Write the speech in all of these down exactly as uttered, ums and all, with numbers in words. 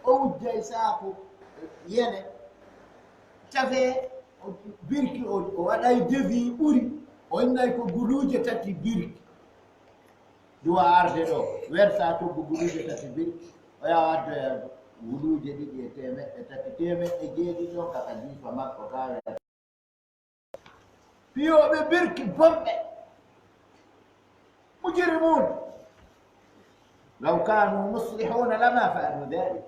o wujjay saaku yene. Tafe o birki o, o waɗay devis ɓuri. O innay ko guluuje tati birki. Duwa arde ɗo, wersa coggu guluuje tati birki. O yaha addoya guluuje ɗiɗi e teemeɗɗe tati, teemeɗɗe jeeɗiɗi ɗon kaka jiifa makko gawe. Piyooɓe birki bonɓe. Mujrimuun. Law kaanu muslihuna lama faalu dalik.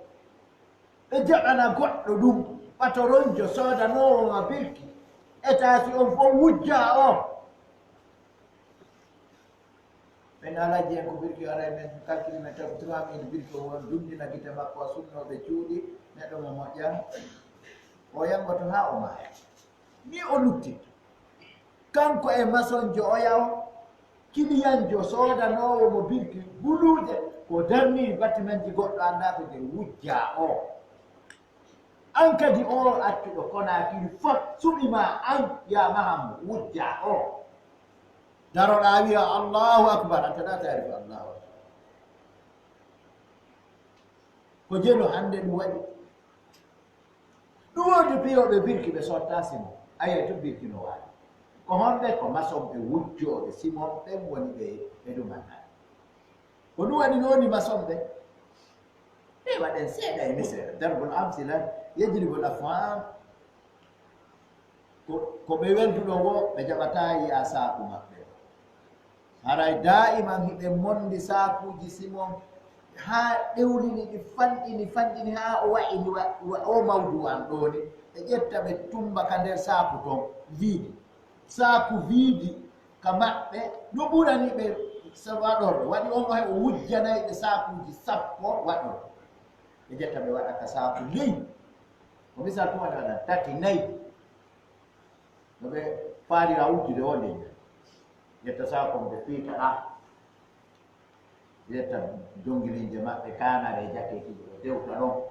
Ɓe jaɓana goɗɗo ɗum, ɓatoronjo soodanoowo ma birki. Etaasi on fof wujja o. Ɓen alaaji en ko birki alay men calcule men taw trois mille birki o won dunndina gite makko a sunnooɓe cuuɗi neɗɗo mo moƴƴan. O yanngoto haa o maaya. Ni o luttitto. Kanko e masonjo oya o, kiliyanjo soodanoowo mo birki buluuje, ko darnii batimenji goɗɗo anndaa ko nde wujjaa o. An kadi o accuɗo Konaakiri fof suɓi ma an, ya Mahamu wujjaa o. Daroɗaa wi'a Allahu Akbar, an tan a taarifu Allahu Akbar. Ko jeno hannde ɗum waɗi. Ɗum woni piyooɓe birki ɓe sotta Simon. Ayay to birki no waali. Ko honɓe? Ko masonɓe wujjooɓe Simon ɓen woni ɓe ɓe ɗumannaade. Ko ɗum waɗi nooni masonɓe. Ɓe waɗen seeɗa e misere. Darbul amsila yejribul afham. Ko, ko ɓe welduɗo wo, ɓe jaɓataa yi'a saaku maɓɓe. Haray daa'iman hiɓe mondi saakuuji Simon, haa ɗewlini ɗi, fanɗini, fanɗini, haa o wa'ini wa, wa, o mawdu an ɗooni. Ɓe ƴetta, ɓe tumba ka nder saaku ton, viidi. Saaku viidi ka maɓɓe, no ɓurani ɓe sa, waɗorɗo. Waɗi on o heɓa wujjanay ɓe saakuuji sappo waɗorɗo. Ɓe ƴetta, ɓe waɗa ka saaku ley. Ko misal tuma ɓe waɗan tati, nayi. No ɓe faalira wujjude o nde ƴetta saaku on ɓe piita ɗa. Ƴetta jongilinje maɓɓe, kaanare e jakeeki ɓe dewta ɗon.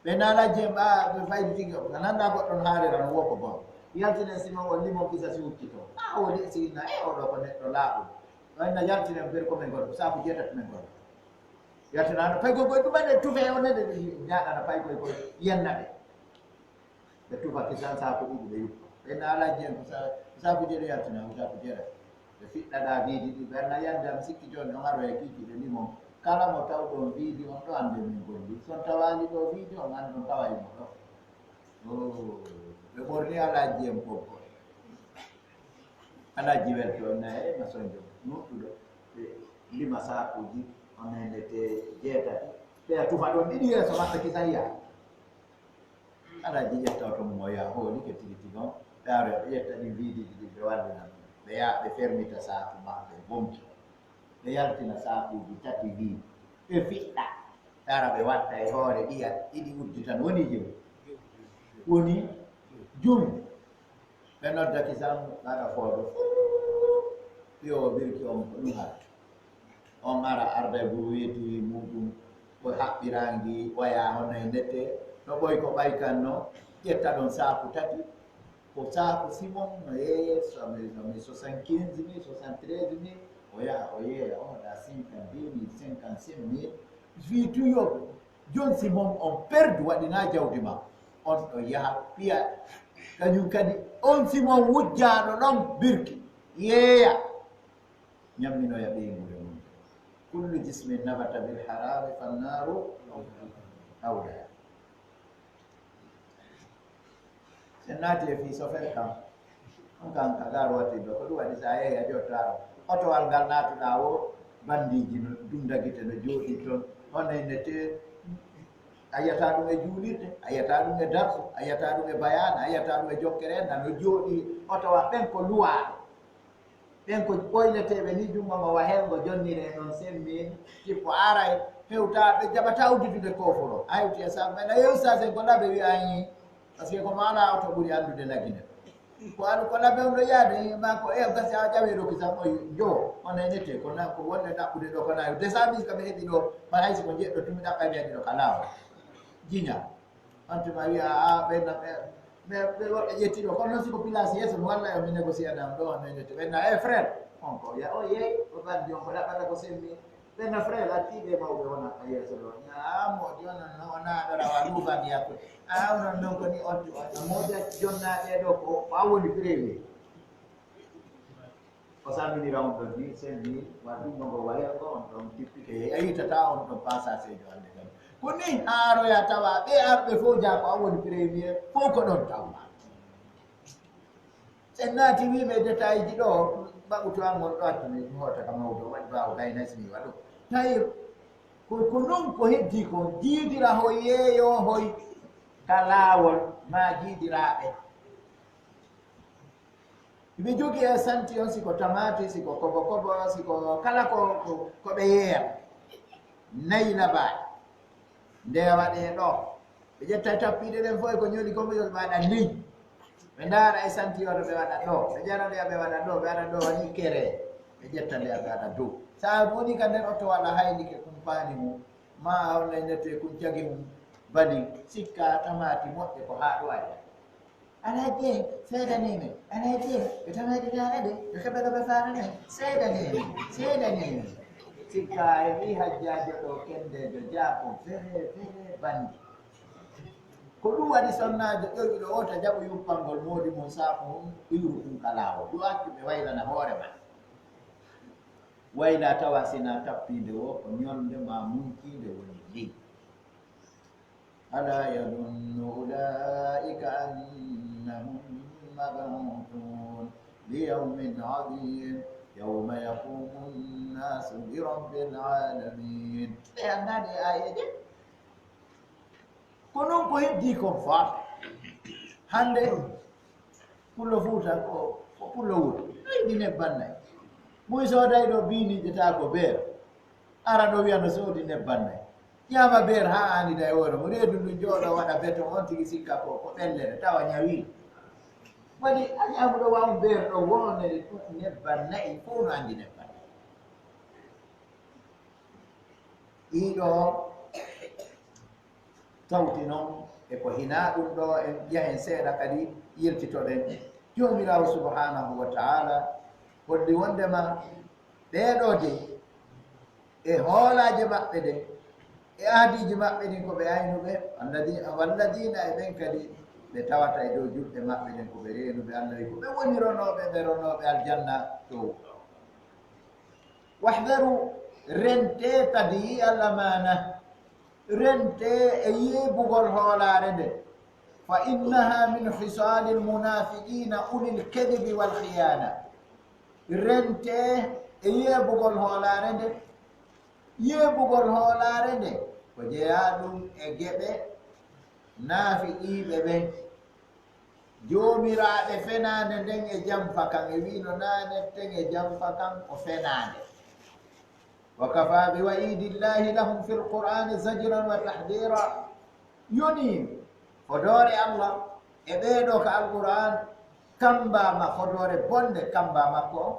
Ɓe naalajje en ɓa ɓe faydi tigi, a nannda goɗɗo no haalira no woko bon. Yaltinen Simon on limon kisa si huccito. A woni e si inna, e oɗo ko neɗɗo laaɓuɗo. Ɗo inna yaltinen ber ko men goɗɗo, saaku jeetati men goɗɗo. Yaltinaano paykoy koy ɗumen e tufe o nene ɗi ñaaɗana paykoy koy yenna ɓe. Ɓe tufa kisan saaku ɗiɗi ɓe yuppa. Ɓe naalajje en ko sa, saaku jeeɗo yaltina, ko saaku jeeɗa. Ɓe fiɗɗaɗa viidi ɗi, ɓe anna yande am sikki jooni on aro e kiikiiɗe limon. Kala mo tawɗon viidi on ɗo annde min golli. Si on tawaali ɗo viidi on annde on taway mo ɗo. Oo, ɓe ɓorni alaaji en poggo. Alaaji welto on nayi e masonjo nuɗɗuɗo. Ɓe lima saakuuji on nene te jeetati. Ɓe a tufa ɗon ɗiɗi yeeso maɓɓe kisan yaha. Alaaji ƴetta oto mum o yaha hoolike tigi tigi on. Ɓe aro ɓe ƴetta ɗin viidiiji ɗin ɓe wallina ɗum. Ɓe yaha ɓe fermita saaku maɓɓe bonki. Ɓe yaltina saakuuji tati wii. Ɓe fiɗɗa. Ɓe ara ɓe watta e hoore ɗiya ɗiɗi udditan. Woni jowi. Woni jowi. Ɓe nodda kisan ɓe waɗa foodo. Fuu. Piyo birki on ko ɗum hatta. On ara arda e buruweeti muɗum, ko haɓɓirangi waya hono e nette, no ɓoy ko ɓay kan no, ƴetta ɗon saaku tati, ko saaku Simon no yeeso, mi, no mi soixante-quinze mille, soixante-treize mille, o yaha o yeeya, o waɗa cinquante-deux mille, cinquante-cinq mille, fii tuyo, jon Simon on perdu waɗina jawdi ma, on ɗo yaha piya, kañum kadi, on Simon wujjaaɗo ɗon birki, yeeya. Ñamminoya ɓeynguure mum. Kullu jismin nabata bil harami fannaaru awla. Sen naati e fii sofere kam. On kan ka gaar wattiɗo ko ɗum waɗi sa yehi a jottaaro. Otowal ngal naatuɗaa o bandiiji no dunda gite no jooɗi ton. On e nete a yiyata ɗum e juulirde, a yiyata ɗum e darsu, a yiyata ɗum e bayaana, a yiyata ɗum e jokkere enɗa no jooɗi. Otowa ɓen ko luwaaɗo. Ɓen ko ɓoyleteeɓe ni, junngo ma wa henngo jonniree noon semmiin, kippo aray, hewtaa, ɓe jaɓataa udditude koofuro. A hewti e sabu men, a yeewi saasen ko labe wi'aa nii, parce que ko maanaa oto ɓuri anndude lagine. Ko alu ko labe on ɗo yaade, ma ko e gasi a ƴawee ɗo kisa ko jo, on e nete, ko na, ko wonde ɗaɓɓude ɗo, ko na, deux cent mille kam heɓi ɗo, ma hay si ko njeɗɗo tumi ɗaɓɓay mi heɓi ɗo ka laawol. Jiña. Anti ma wiya, a, ɓe na, ɓe, ɓe, ɓe woɓɓe ƴetti ɗo, kono noon si ko pilaasi yeeso, mi walla yo mi négocier ɗam ɗo, mi négocier. Ɓe na, eh, frère, on ko, ya, o yeey, o bandi on ko ɗaɓɓata ko semmi. Ɓe na frère, a tii ɓe mawɓe wona ka yeeso ɗo. Ñaamo, jonon no, o naaɗo rawa luuban yakkude. A onon non ko ni on, on, on moƴa jonnaaɓe ɗo ko, ko a woni premier. O salminira on ɗon ni, cinq mille, wa ɗum no ngo wayal ngo, on ɗon tippike. A yitata on ɗon passagejo hannde tan. Ko ni haaroya tawa ɓe arɓe fof jaa ko a woni premier, fof ko ɗon tawma. Sen naati wiiɓe détail ji ɗo, mbaɓu to an won ɗo attumi, mi hoota ka mawɗo, waɗi baawo gaynasi mi waɗo. Tawi ko, ko non ko heddi ko, jiidira hoy yeeyo hoy ka laawol ma jiidiraaɓe. Ɓe jogii e santi on, si ko tamaati, si ko kobo kobo, si ko kala ko, ko, ko ɓe yeeya. Nayi labaaɗe. Nde waɗee ɗo. Ɓe ƴetta tappiiɗe ɗen fof e ko ñoli ko ɓe waɗa ni. Ɓe ndaara e santi o to ɓe waɗa ɗo. Ɓe jara nde ɓe waɗa ɗo, ɓe waɗa ɗo waɗi kere. Ɓe ƴetta nde ɓe waɗa dow. Sa woni ka nder oto walla haylike kumpaani mum. Ma on naynete kun cagi mum. Bali sikka tamaati moƴƴe ko haa ɗo ari. Alhaji, seedanee men. Alhaji, ɓe tamaade daara de, ɓe keɓa ɗo ɓe faara men. Seedanee men, seedanee men. Sikka e wi hajjaajo ɗo kendeejo jaako, vere, vere, bandi. Ko ɗum waɗi sonnaajo ƴoƴuɗo o ta jaɓu yuppangol moodi mum saako mum, iwru ɗum ka laawol. Yo accu ɓe waylana hoore ma. Wayla tawa sina tappiinde wo, ko ñolnde ma munkiinde woni ley. ألا يظن أولئك أنهم مبعوثون ليوم عظيم يوم يقوم الناس لرب العالمين. Ɓe anndaani e aayeeje. Ko noon ko heddii kon faa. Hannde Pullo Fuuta ko, ko pullo wuro. Yiɗi nebban nayi. Muy sooday ɗo biiniije taa ko beer. Ara ɗo wiya no soodi nebban nayi. Ñaama beer haa aanida e hoore mo. Reedu ndu jooɗo waɗa beton on tigi sikka ko, ko ɓellere tawa ñawi. Waɗi a ñaamuɗo waawu beer ɗo wonere nebban nayi fof no anndi nebban nayi. Ɗiɗo tawti noon e ko hinaa ɗum ɗo, en njahen seeɗa kadi yiltitoɗen. Joomiraawo subhaanahu wa taala holli wondema ɓeeɗo de e hoolaaje maɓɓe ɗen e aadiiji maɓɓe ɗin ko ɓe aynuɓe, walladiina e ɓen kadi ɓe tawata e dow juɗɗe maɓɓe ɗen ko ɓe reenuɓe, Allah wi ko ɓe woni ronooɓe, ɓe ronooɓe aljanna towɗo. Wahdaru, rentee tadyi'al amaana, rentee e yeebugol hoolaare nden. Fa innaha min khisaalil munaafiqiina ulil kadibi wal khiyaana. Rentee e yeebugol hoolaare nden. Yeebugol hoolaare nden ko jeyaa ɗum e geɓe naafiqiiɓe ɓen. Joomiraaɓe fenaande nden e jamfa kan, e wiino naane ten e jamfa kan ko fenaande. Wa kafaa bi wa'iidillaahi lahum fil qur'aani zajran wa tahdiira. Yonii fodoore Allah e ɓeeɗo ka Alqur'aan kambaama, fodoore bonde kambaama makko on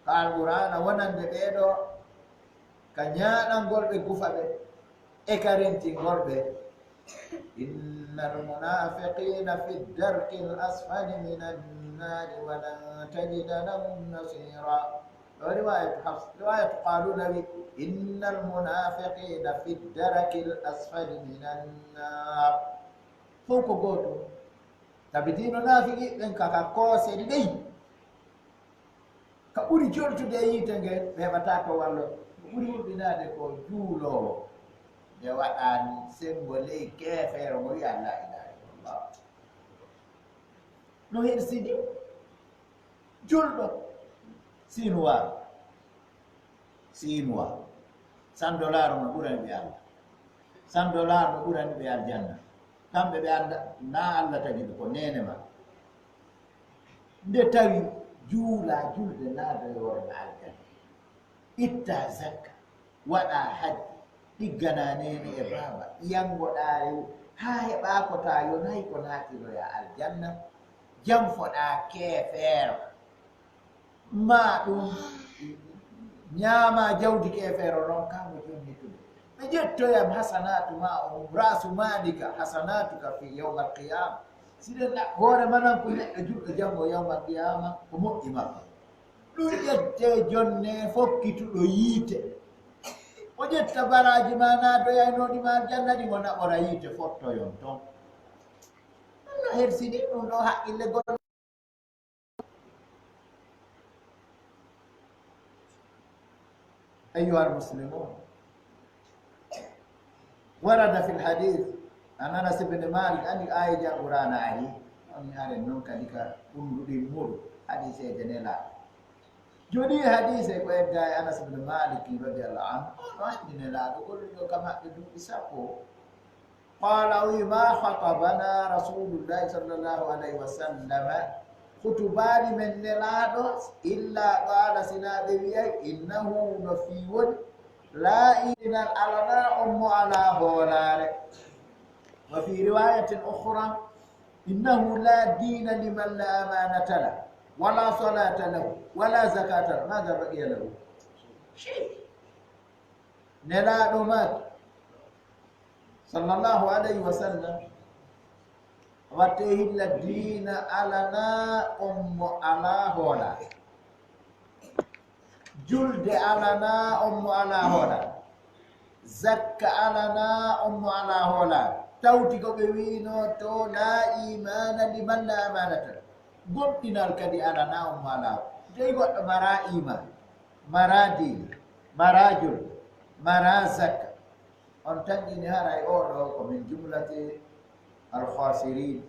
ka Alqur'aana wonande ɓeeɗo ka ñaaɗangol ɓe gufa ɓe e ka rentingol ɓe. Innal munaafiqiina fi darkil asfali minan naari wa lan tajida lahum nasiira. Ɗo riwaayatu Hafs, riwaayatu Qaaluuna wi, innal munaafiqiina fi darakil asfali minan naar. Fof ko gootum. Sabi diino naafiqi ɓen ka, ka koose ley. Ka ɓuri joltude e yiite nge, ɓe heɓataa to wallo. Ko ɓuri hulɓinaade ko juuloowo. Nde waɗaani senngo ley keefeero mo wiya laa ilaaha illallah. No hersini julɗo. Sinuwaa. Sinuwaa. San dollar no ɓurani ɓe Allah. San dollar no ɓurani ɓe aljanna. Kamɓe ɓe annda, naa Allah tagi ɓe, ko neene ma. Nde tawi juula julde naada e hoore ma aljanna. Itta zakka, waɗa hajji, ɗiggana neene e baaba, yanngoɗaa rew, haa heɓaa ko taa yonaay ko naatiroyaa aljanna, janfoɗaa keefeero. Ma ɗum ñaama jawdi keefeero noon, kaa mo jonnitude. Ɓe ƴettoya hasanatu ma on, rasu malika, hasanatuka fi yawmal qiyama. Si ɗen ɗa-, hoore manan ko neɗɗo julɗo janngo yawmal qiyama, ko moƴƴi makko. Ɗum ƴettee jonne fokkituɗo yiite. O ƴetta baraaji ma naatoyaynooɗi ma aljanna ɗin, o naɓora yiite fottoyon ton. Ɗum no hersini, ɗum ɗo haqqille goɗɗo. أيها المسلمون، ورد في الحديث عن أنس بن مالك, anndi aaya Qur'aana ari, on haren non kadi ka ɓunnduɗi muuɗum, hadiiseeje Nelaaɗo. Jooni hadiise ko edda e Anas ibn Malik radiyallahu anhu, on no anndi Nelaaɗo golluɗo ka maɓɓe duuɓi sappo. Qaala, o wi, ما خطبنا رسول الله صلى الله عليه وسلم, hutubaali men Nelaaɗo, إلا قال, sinaa ɓe wi'ay, إنه, no fii woni, لا إيمان, alanaa on mo alaa hoolaare. وفي رواية أخرى، إنه لا دين لمن لا أمانة له، ولا صلاة له، ولا زكاة له. ماذا بقي له؟ شيء. Nelaaɗo maaki, sallallahu alayhi wa sallam, wattee hilla diina alanaa on mo alaa hoolaare. Julde alanaa on mo alaa hoolaare. Zakka alanaa on mo alaa hoolaare. Tawti ko ɓe wiinoo to, لا إيمان لمن لا أمانة له. Gomɗinal kadi alanaa on mo alaa. Dey goɗɗo maraa iimaan, maraa diina, maraa julde, maraa zakka. On tanƴini haray oo ɗoo ko من جملة الخاسرين.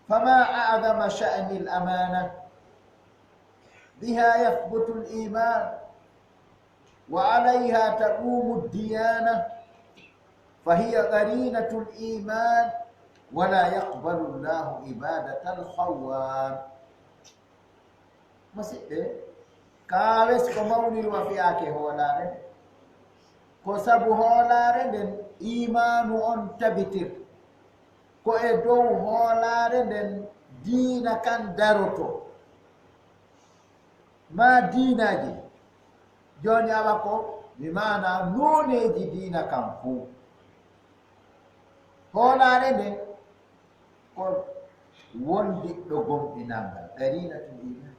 فما أعظم شأن الأمانة، بها يثبت الإيمان، وعليها تقوم الديانة، فهي قرينة الإيمان، ولا يقبل الله عبادة الخوان. Musiɗɓe, kaa wes ko mawniri wa fiyaake hoolaare nden. Ko sabu hoolaare nden iimaanu on tabitir. Ko e dow hoolaare nden diina kan darotoo. Maa diinaaji. Jooni awa ko, bi maana nooneeji diina kan fow. Hoolaare nden ko wondiɗɗo gomɗinal ngal, قرينة الإيمان.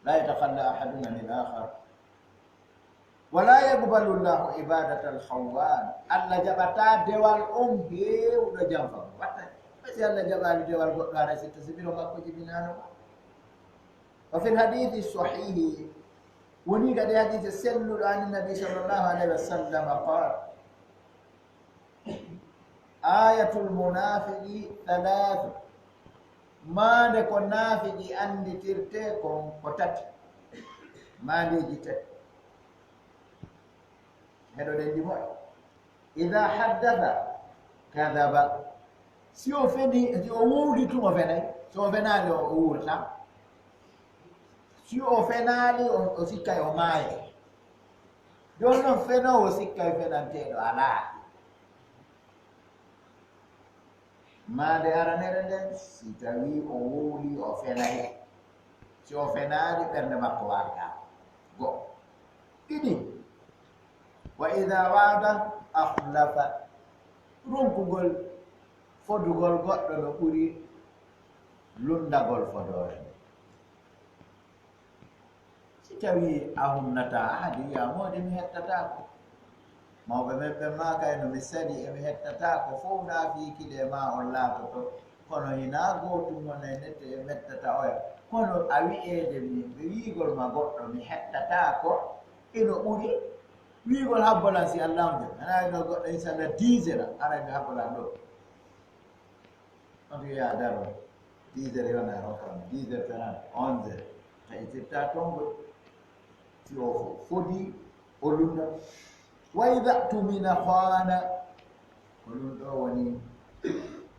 لا يتخلى أحدنا عن الآخر. ولا يقبل الله عبادة الخوان. Allah jaɓataa dewal on heewuɗo janfa mo. Watta, si Allah jaɓaali dewal goɗɗo, haray sitta sibiro makko jibinaano ma. وفي الحديث الصحيح, woni kadi hadiise selluɗo عن النبي صلى الله عليه وسلم قال: آية المنافق ثلاث. Maande ko naafiqi annditirtee kon ko tati. Maandeeji tati. Heɗoɗen ɗi moƴƴa. إذا حدث كذب. Si o feni, si o wowli tun o fenay. So o fenaali o, o wuurata. Si o fenaali o, o sikkay o maayay. Jooni non fenoowo sikkay fenanteeɗo alaa. Maande aranere nden, si tawii o wowlii, o fenay. Si o fenaali, ɓernde makko wardaako. Go'o. Ɗiɗi, وإذا وعد أخلف. Ronkugol fodugol goɗɗo no ɓuri lunndagol fodoore nden. Si tawii a hunnataa, a haadi wiyaa, "Moodi, mi hettataako." Mawɓe men ɓen maakay, "No mi salii e mi hettataako fow, naa fii kile maa on laatoto. Kono hinaa gootun wonay nette e mettata oya. Kono a wi'eede mi, ɓe wi'ugol ma goɗɗo, mi hettataako, ino ɓuri wi'ugol habbo lan si Allaahu jaɓi." Hanaa wi'ugol goɗɗo, "Inshallah, dix heures, haray mi habbo lan ɗoo." On wi'a daro, dix heures yona e hokkam, dix heures trente, onze heures. Taƴitirta tonngol. Si o fo-, fodi, o lunda. وإذا اؤتمن خان. Ko ɗum ɗoo woni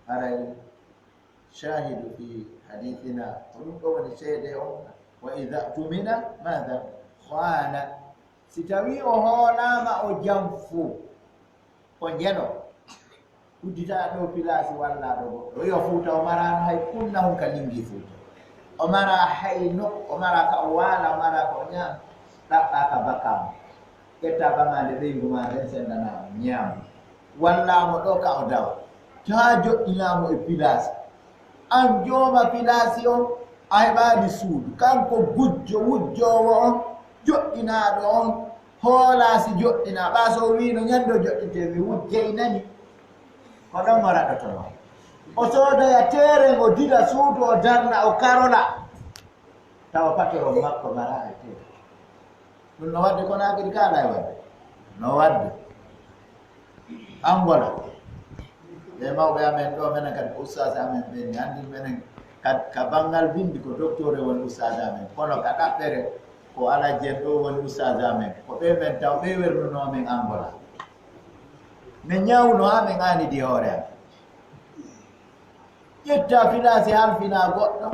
haray شاهد في حديثنا. Ko ɗum ɗoo woni seede on. وإذا اؤتمن ماذا؟ خان. Si tawii o hoolaama, o janfu, o njeno, udditaa ɗoo pilaasi walla ɗoo goɗɗo. Yo Fuuta o maraano hay kunna hon ka lingi Fuuta. O maraa hay nokku, o maraa ka o waala, o maraa ka o ñaama, ɗaɓɓaa ka bakaama. Ƴettaa ɓamaande ɓeyngu maa nden senndanaa mo ñaama. Wallaa mo ɗoo ka o dawa. Taa joɗɗinaa mo e pilaasi. An jooma pilaasi on, a heɓaali suudu. Kanko gujjo, wujjoowo on, joɗɗinaaɗo on, Hoolaa si joɗɗinaa, ɓaa so o wiino ñande o joɗɗintee, mi wujjay nani. Ko ɗon o raɗotonoo. O soodoya teeren, o dila suudu, o darna, o karola. Tawa patron makko maraa e teeren. Ɗum no waɗde Konaakiri, kaalaa e waɗde? No waɗde. Angola. Ɓe mawɓe amen ɗo, menen kadi ko ustaas amen ɓen, anndi menen ka, ka banngal binndi ko docteur woni ustaas amen, kono ka ɗaɓɓere ko Alhaji en ɗo woni ustaas amen. Ko ɓe men taw ɓe wernunoo men Angola. Min ñawno haa min aanidi hoore amen. Ƴetta filaasi halfinaa goɗɗo,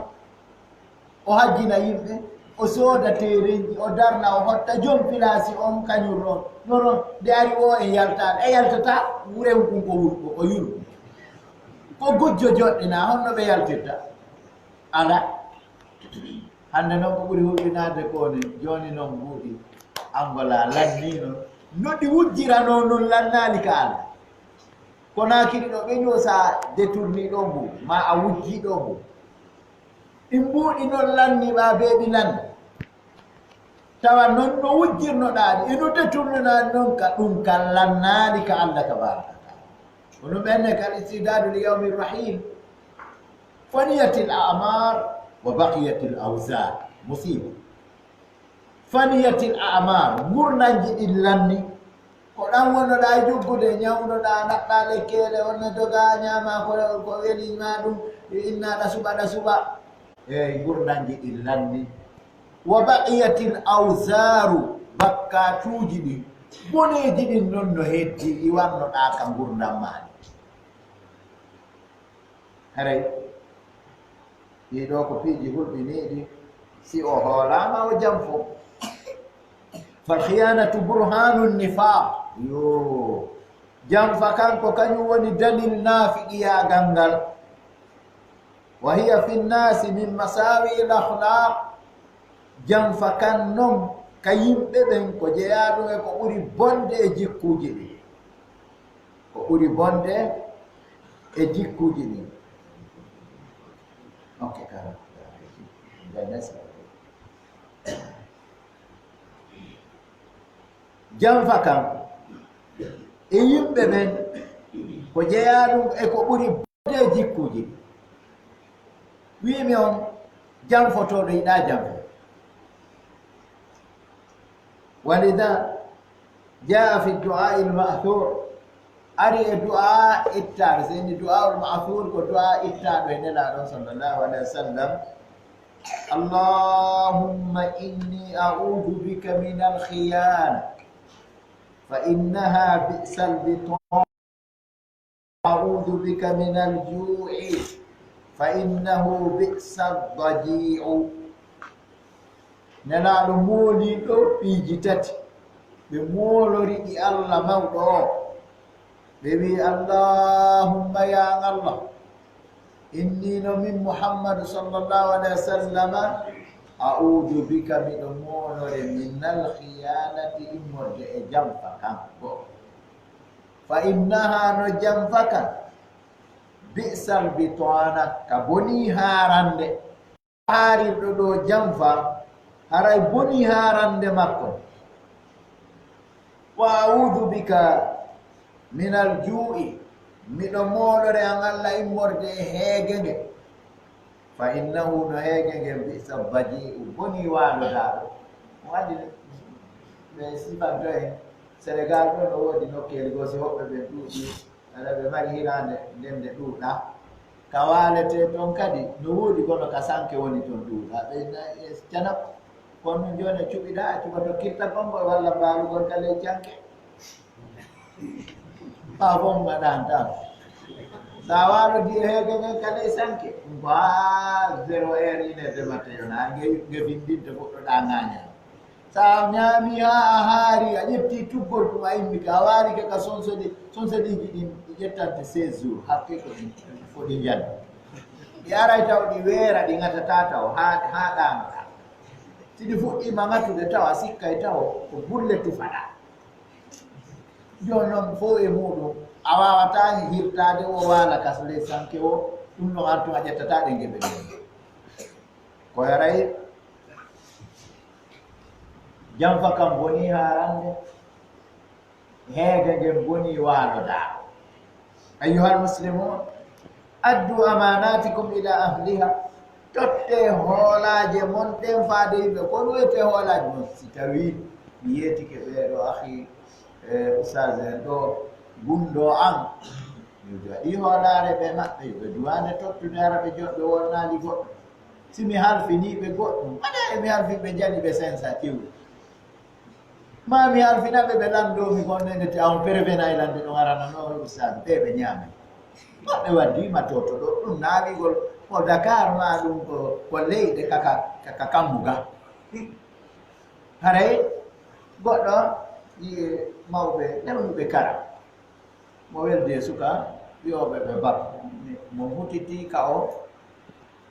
o hajjina yimɓe, o sooda teerenji, o darna, o hotta joom filaasi on kañum ɗon. Nono nde ari o en yaltaade, e yaltataa, wuren kun ko wuro, ko yuru. Ko gujjo joɗɗinaa, honno ɓe yaltirta? Alaa. Hannde noon ko ɓuri hulɓinaade ko ne, jooni noon mbuuɗi Angola lanniino. No ɗi wujjiranoo noon lannaali ka Alla. Konaakiri ɗo ɓe ñoo so a détourni ɗo mbuuɗi, ma a wujji ɗo mbuuɗi. Ɗi mbuuɗi noon lanni ɓaa beeɓi lanni. Tawa noon no wujjirnoɗaa ɗi, e no détournoɗaa ɗi noon ka ɗum ka lannaali ka Alla tabaaraka wa taala. Kono ɓen ne kal istidaadu li yawmi rahil. Faniyatil a'mar wa baqiyatil awzar. Musiba. Faniyatil a'mar, ngurndanji ɗin lanni. Ko ɗan wonnoɗaa e juggude, ñawnoɗaa, naɓɓaa lekkeele, on no dogaa, ñaamaa ko, ko weli ma ɗum, innaɗa suɓa, ɗa suɓa. Eey, ngurndanji ɗin lanni. Wa baqiyatil awzaru, bakkatuuji ɗin, boneeji ɗin non no heddi, ɗi wannoɗaa ka ngurndan maa ɗin. Haray, ɗii ɗoo ko piiji hulɓiniiɗi, si o hoolaama o janfo. Fal khiyanatu burhanu nifaq. Yo, janfa kan ko kañum woni dalil naafiqiyaagal ngal. Wa hiya fi nnaasi min masaawi'il akhlaaq. Janfa kan non ka yimɓe ɓen ko jeyaa ɗum e ko ɓuri bonde e jikkuuji ɗin. Ko ɓuri bonde e jikkuuji ɗin. Ok, kara. Janfa kan e yimɓe ɓen ko jeyaa ɗum e ko ɓuri bonde e jikkuuji ɗin. Wiimi on, janfotooɗo yiɗaa janfo. Walida jaa fi du'aa'il ma'thuur, ari e du'aa ittaaɗo, seni du'aa'ul ma'thuur ko du'aa ittaaɗo e Nelaaɗo on sallallahu alayhi wa sallam. Allahumma inni a'uudu bika minal khiyaana, fa innaha bi'sal bitaana. A'uudu bika minal juu'i, fa innahu bi'sad dajii'u. Nelaaɗo moolii ɗo piiji tati. Ɓe moolori ɗi Alla mawɗo o. Ɓe wi'i, Allahumma, ya Allah, inni no min Muhammadu sallallahu alayhi wa sallama, a'uudu bika, miɗo moolore, minal khiyaanati, immorde e janfa kanko. Fa innaha, no janfa kan, bi'sal bitaana, ka bonii haarannde. Haarirɗo ɗo janfa, haray bonii haarannde makko. Wa a'uudu bika minal juu'i, miɗo moolore an Alla immorde e heege nge. Fa innahu, no heege ngen, bi'sa baji'u, bonii waalodaaɗo. Mo waɗi ɓe sifanto en, Senegal ɗo no woodi nokkeeli goo si hoɓɓe ɓen ɗuuɗi, aɗa ɓe mari hiraande nden nde ɗuuɗa. Ka waaletee ton kadi no woodi, kono ka sanke woni ton ɗuuɗa. Ɓe na-, e canab, kono jooni a cuɓiɗa, a cuɓato kirta konngol walla mbaalugol ka ley canke. Haa fof ngaɗan tan. So a waalodii e heege ngen ka ley sanke, ɗum ko haa zéro heure, une heure de matin, yo naa nge, nge findinte fuɗɗoɗaa ŋaaña. So a ñaami haa a haari, a ƴetti tuggol ɗum, a immike, a waarike ka sonsodi, sonsodiiji ɗin, ɗi ƴettante seize jours, hakke ko ɗi, ko ɗi njanni. Ɗi aray taw ɗi weera, ɗi ŋatataa taw, haa, haa ɗaanoɗaa. Si ɗi fuɗɗiima ŋatude taw, a sikkay taw ko bulle tufaɗaa. Jooni noon, fof e muuɗum, a waawataa hirtaade o waala kas ley sanke o, ɗum no an tun a ƴettataa ɗe ngeɓe ɗen. Ko haray Janfa kam bonii haarannde, heege ngen bonii waalodaa. Ayyuhal muslimuun, addu amaanaatikum ilaa ahlihaa. Tottee hoolaaje mon ɗen faade yimɓe. Ko ɗum wiyetee hoolaaje mon? Si tawii mi yeetike ɓee ɗoo, akhi, e, ustaas en ɗoo, gunndoo an, mi waɗii hoolaare ɓe maɓɓe, ɓe duwaande tottude hara ɓe jo-, ɓe wonnaali goɗɗo. Si mi halfinii ɓe goɗɗum, wonaa e mi halfii ɓe, jali ɓe sensa tiwde. Maa mi halfina ɓe, ɓe lanndoo mi, gonɗe nde te on perevena e lannde ɗon arana, no ustaadu, ɓe ɓe ñaami. Goɗɗe waɗdi ma toto ɗo, ɗum naawigol ko Dakar, maa ɗum ko, ko leyɗe kaka, kaka kammu ga. Haray goɗɗo yi'e mawɓe, newnuɓe kara. Mo weldi e suka, wi'ooɓe ɓe bak. Mo hutiti ka o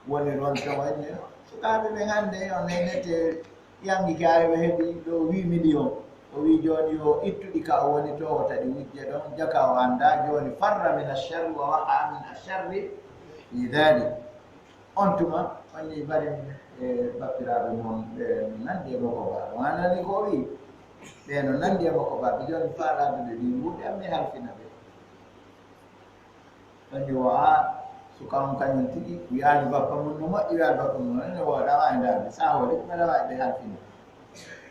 woni ronto wonde. Sukaaɓe ɓen hannde, on nenete, yangi kaayo ɓe heɓi ɗo huit millions. O wi jooni yo ittuɗi ka o woni to, o taɗi wujje ɗon, jaka o annda. Jooni farra min asharri wa waqa min asharri fi dhalik. On tuma, on ni bari, e, bappiraaɓe mon, ɓe no nandi e moko ba. O anani ko o wi. Ɓe no nandi e moko ba. Ɓe jooni faalaaɓe ɓe ɗi wuuɗe, ammi halfina ɓe. Ɗon yo a suka on kañum tigi, wiyaani bappa mum no moƴƴi, wiyaani bappa mum no, ne wooɗa, waawi ndaarde. Sa hooli, mbaɗa waawi ɓe halfinde.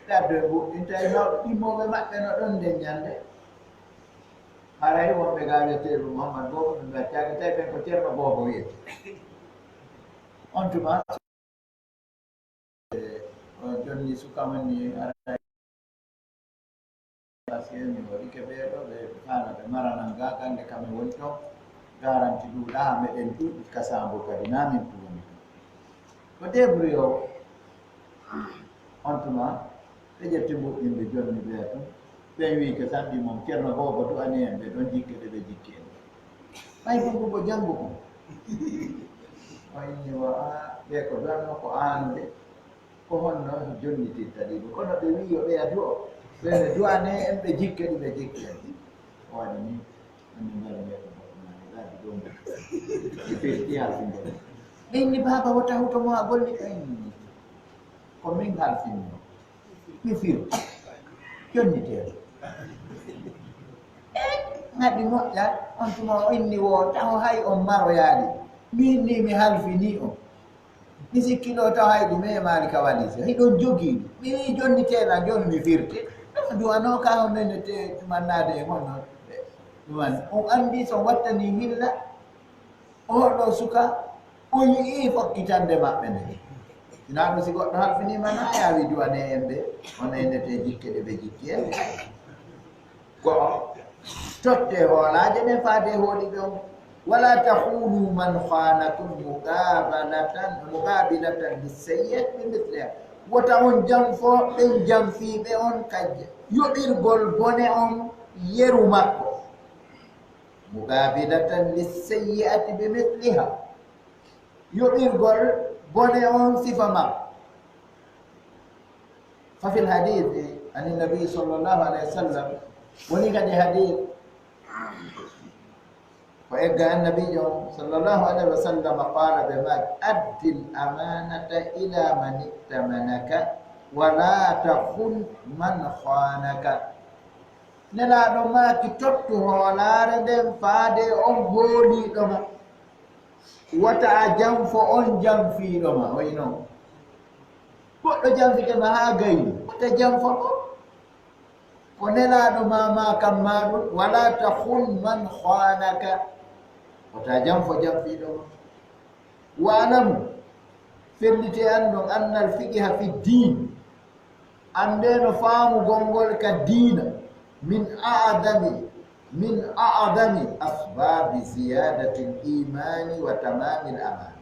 Ɓe addoye mbuɗɗinta e mawɓe ɗimmooɓe maɓɓe no ɗon nden ñande. Haray wonɓe ga wiyeteeɓe Muhammad Boobo, ɓe mbiya caage tawi ɓen ko Ceerno Boobo wiyete. On tuma, on jonni suka on ni ara. Parce que mi waɗike ɓee ɗoo, ɓe faala ɓe maranan ga gannde kam e woni toon, garanti ɗuuɗa haa meɗen ɗuuɗi kasambo kadi, na min tun woni toon. Ko débrouillé o, on tuma, ɓe ƴetti mbuɗɗinɓe jonni ɓe tun, ɓen wiike sanɗi mum, Ceerno Boobo du'ani en ɓe ɗon jikke ɗe ɓe jikki en. Ɓay ko mbugo janngo kon. O inni wo, a, ɓe ko du'anno ko aano de. Ko honno jonnititta ɗiɗo? Kono ɓe wi'i yo ɓeya du'o. Ɓe no du'anee en ɓe jikke ɗi ɓe jikki en. O waɗi ni, anndi mbaɗa ɓe ko goɗɗo nani, ɓe addi ɗo mbuɗɗi. Ɓe firti halfinde. Ɓe inni, "Baaba, wota huto mo a golli ɓen." Ko min halfinno. Mi firti. Jonnitee. Eh, ngaɗi moƴƴa, on tuma o inni wo, taho hay on maroyaali. Min ni mi halfinii on. Mi sikki ɗo taw hay ɗume e maali ka walise. Hiɗon jogii. Mi wii jonni teeɗa, jooni mi firti. Ɗum duwanoo ka on nene te mannaade e mon noon. Ɗum an, on anndi so wattanii hilla, oɗo suka, o yi'ii fokkitande maɓɓe nde. Sinaa ɗum si goɗɗo halfiniima na yaawi duwane en ɓe, on nene te jikke ɗe ɓe jikki en. Go'o, tottee hoolaaje ɗen faade e hooliiɓe on. Wala takhunu man khanakum muqabalatan, muqabilatan lissayyi'ati bi mithliha. Wota on janfo ɓen janfiiɓe on ka yoɓirgol bone on yeru makko. Muqabilatan lissayyi'ati bi mithliha. Yoɓirgol bone on sifa makko. ففي الحديث عن النبي صلى الله عليه وسلم، woni kadi hadith ko egga annabiijo on sallallahu alayhi wa sallam, qala, ɓe maaki, "Addil amanata ila man i'tamanaka, wala takhun man khanaka." Nelaaɗo maaki, "Tottu hoolaare nden faade on hooliiɗo ma. Wota a janfo on janfiiɗo ma." Oyi non. Goɗɗo janfike ma haa gayni, wota janfo mo. Ko Nelaaɗo ma, ma kam ma ɗum, "Wala takhun man khanaka." Wota janfo janfiiɗo ma. Wa'lamu, fellite anndon, annal fiqha fi diin, anndee no faamugol ngol ka diina, min a'dami, min a'dami asbaabi ziyaadatil iimaani wa tamaamil amaani.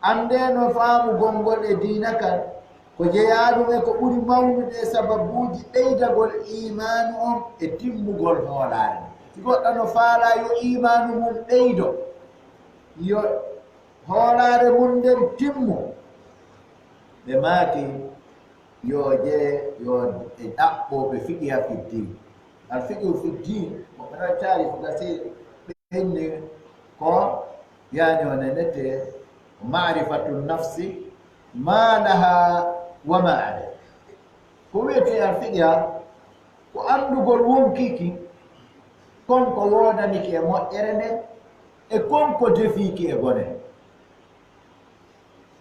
Anndee no faamugol ngol e diina kan, ko jeyaaɗum e ko ɓuri mawnude e sababuuji ɓeydagol iimaanu on e timmugol hoolaare. Si goɗɗo no faalaa yo iimaanu mum ɓeydo, yo hoolaare mum nden timmo. Ɓe maaki, yo je, yo e ɗaɓɓooɓe fiqiha fi diin. Al fiqhu fi diin, mo ɓe taarifu gasir, ɓe inni ko yañoo nenete, ma'rifatu nafsi, ma laha wa ma alayha. Ko wiyetee alfiqiha, ko anndugol wonkii ki, kon ko woodaniki e moƴƴere nden, e kon ko defii ki e bone.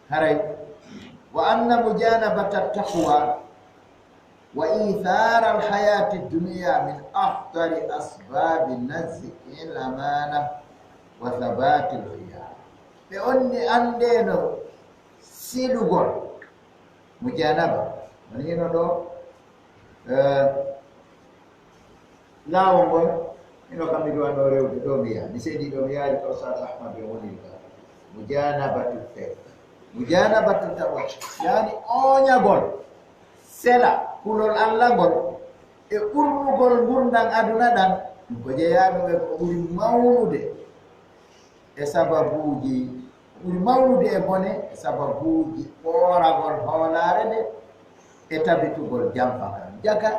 Haray, wa anna mujanabata taqwa wa ithara alhayati dunya min akhtari asbabi naz'i al-amana wa thabati al-khiyana. Ɓe onni anndeno selugol, mujanaba, woni hino ɗo, eh, laawol ngol, hino kam mi duwano rewde ɗo mi yaha. Mi seedi ɗo mi yaari ka Oustaz Ahmad yo woni ka. Mujanabatu taqwa. Mujanabatu taqwa. Yani oñagol, sela, kulol Allah ngol, e ɓurnugol ngurndan aduna ɗan, ɗum ko jeyaaɗum e ko ɓuri mawnude e sababuuji, ɓuri mawnude e bone e sababuuji ɓooragol hoolaare nde e tabitugol jamfa kan. Jaka,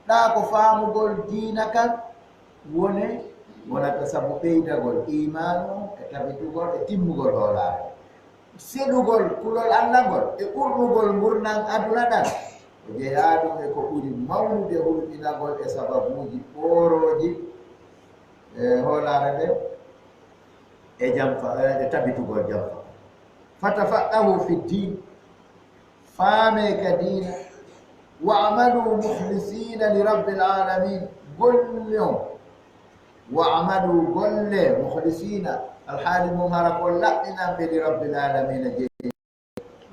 ɗaa ko faamugol diina kan, wone, wonata sabu ɓeydagol iimaanu on e tabitugol e timmugol hoolaare. Seɗugol kulol Allah ngol e ɓurnugol ngurndan aduna ɗan, ko jeyaa ɗum e ko ɓuri mawnude hulɓinagol e sababuuji ɓoorooji e hoolaare nden e jamfa, e tabitugol jamfa. Fatafaqahu fi ddin, faamee ka diina, wa amalu mukhlisina li rabbil alamin, golle on, wa amalu golle, mukhlisina, alhaali mum hara ko laɓɓinanɓe li rabbil alamina jeyi.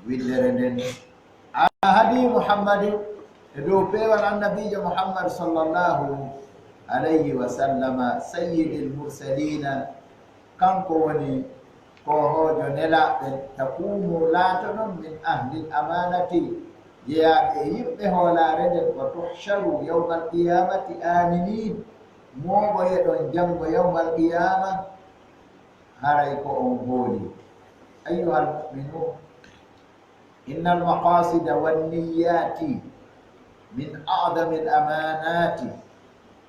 Winndere nden, ala hadi Muhammadin, e dow peewal annabiijo Muhammad sallallahu alayhi wa sallama, sayyidil mursalina, kanko woni koohoojo nelaaɓe, takunu, laatoɗon, min ahlil amanati, jeyaaɓe e yimɓe hoolaare nden, wa tuhsharu yawmal qiyamati aminin, mooɓoyeɗon janngo yawmal qiyama, haray ko on hooli. Ayyuhal mu'minun, innal maqasida wan niyyati min a'zamil amanati.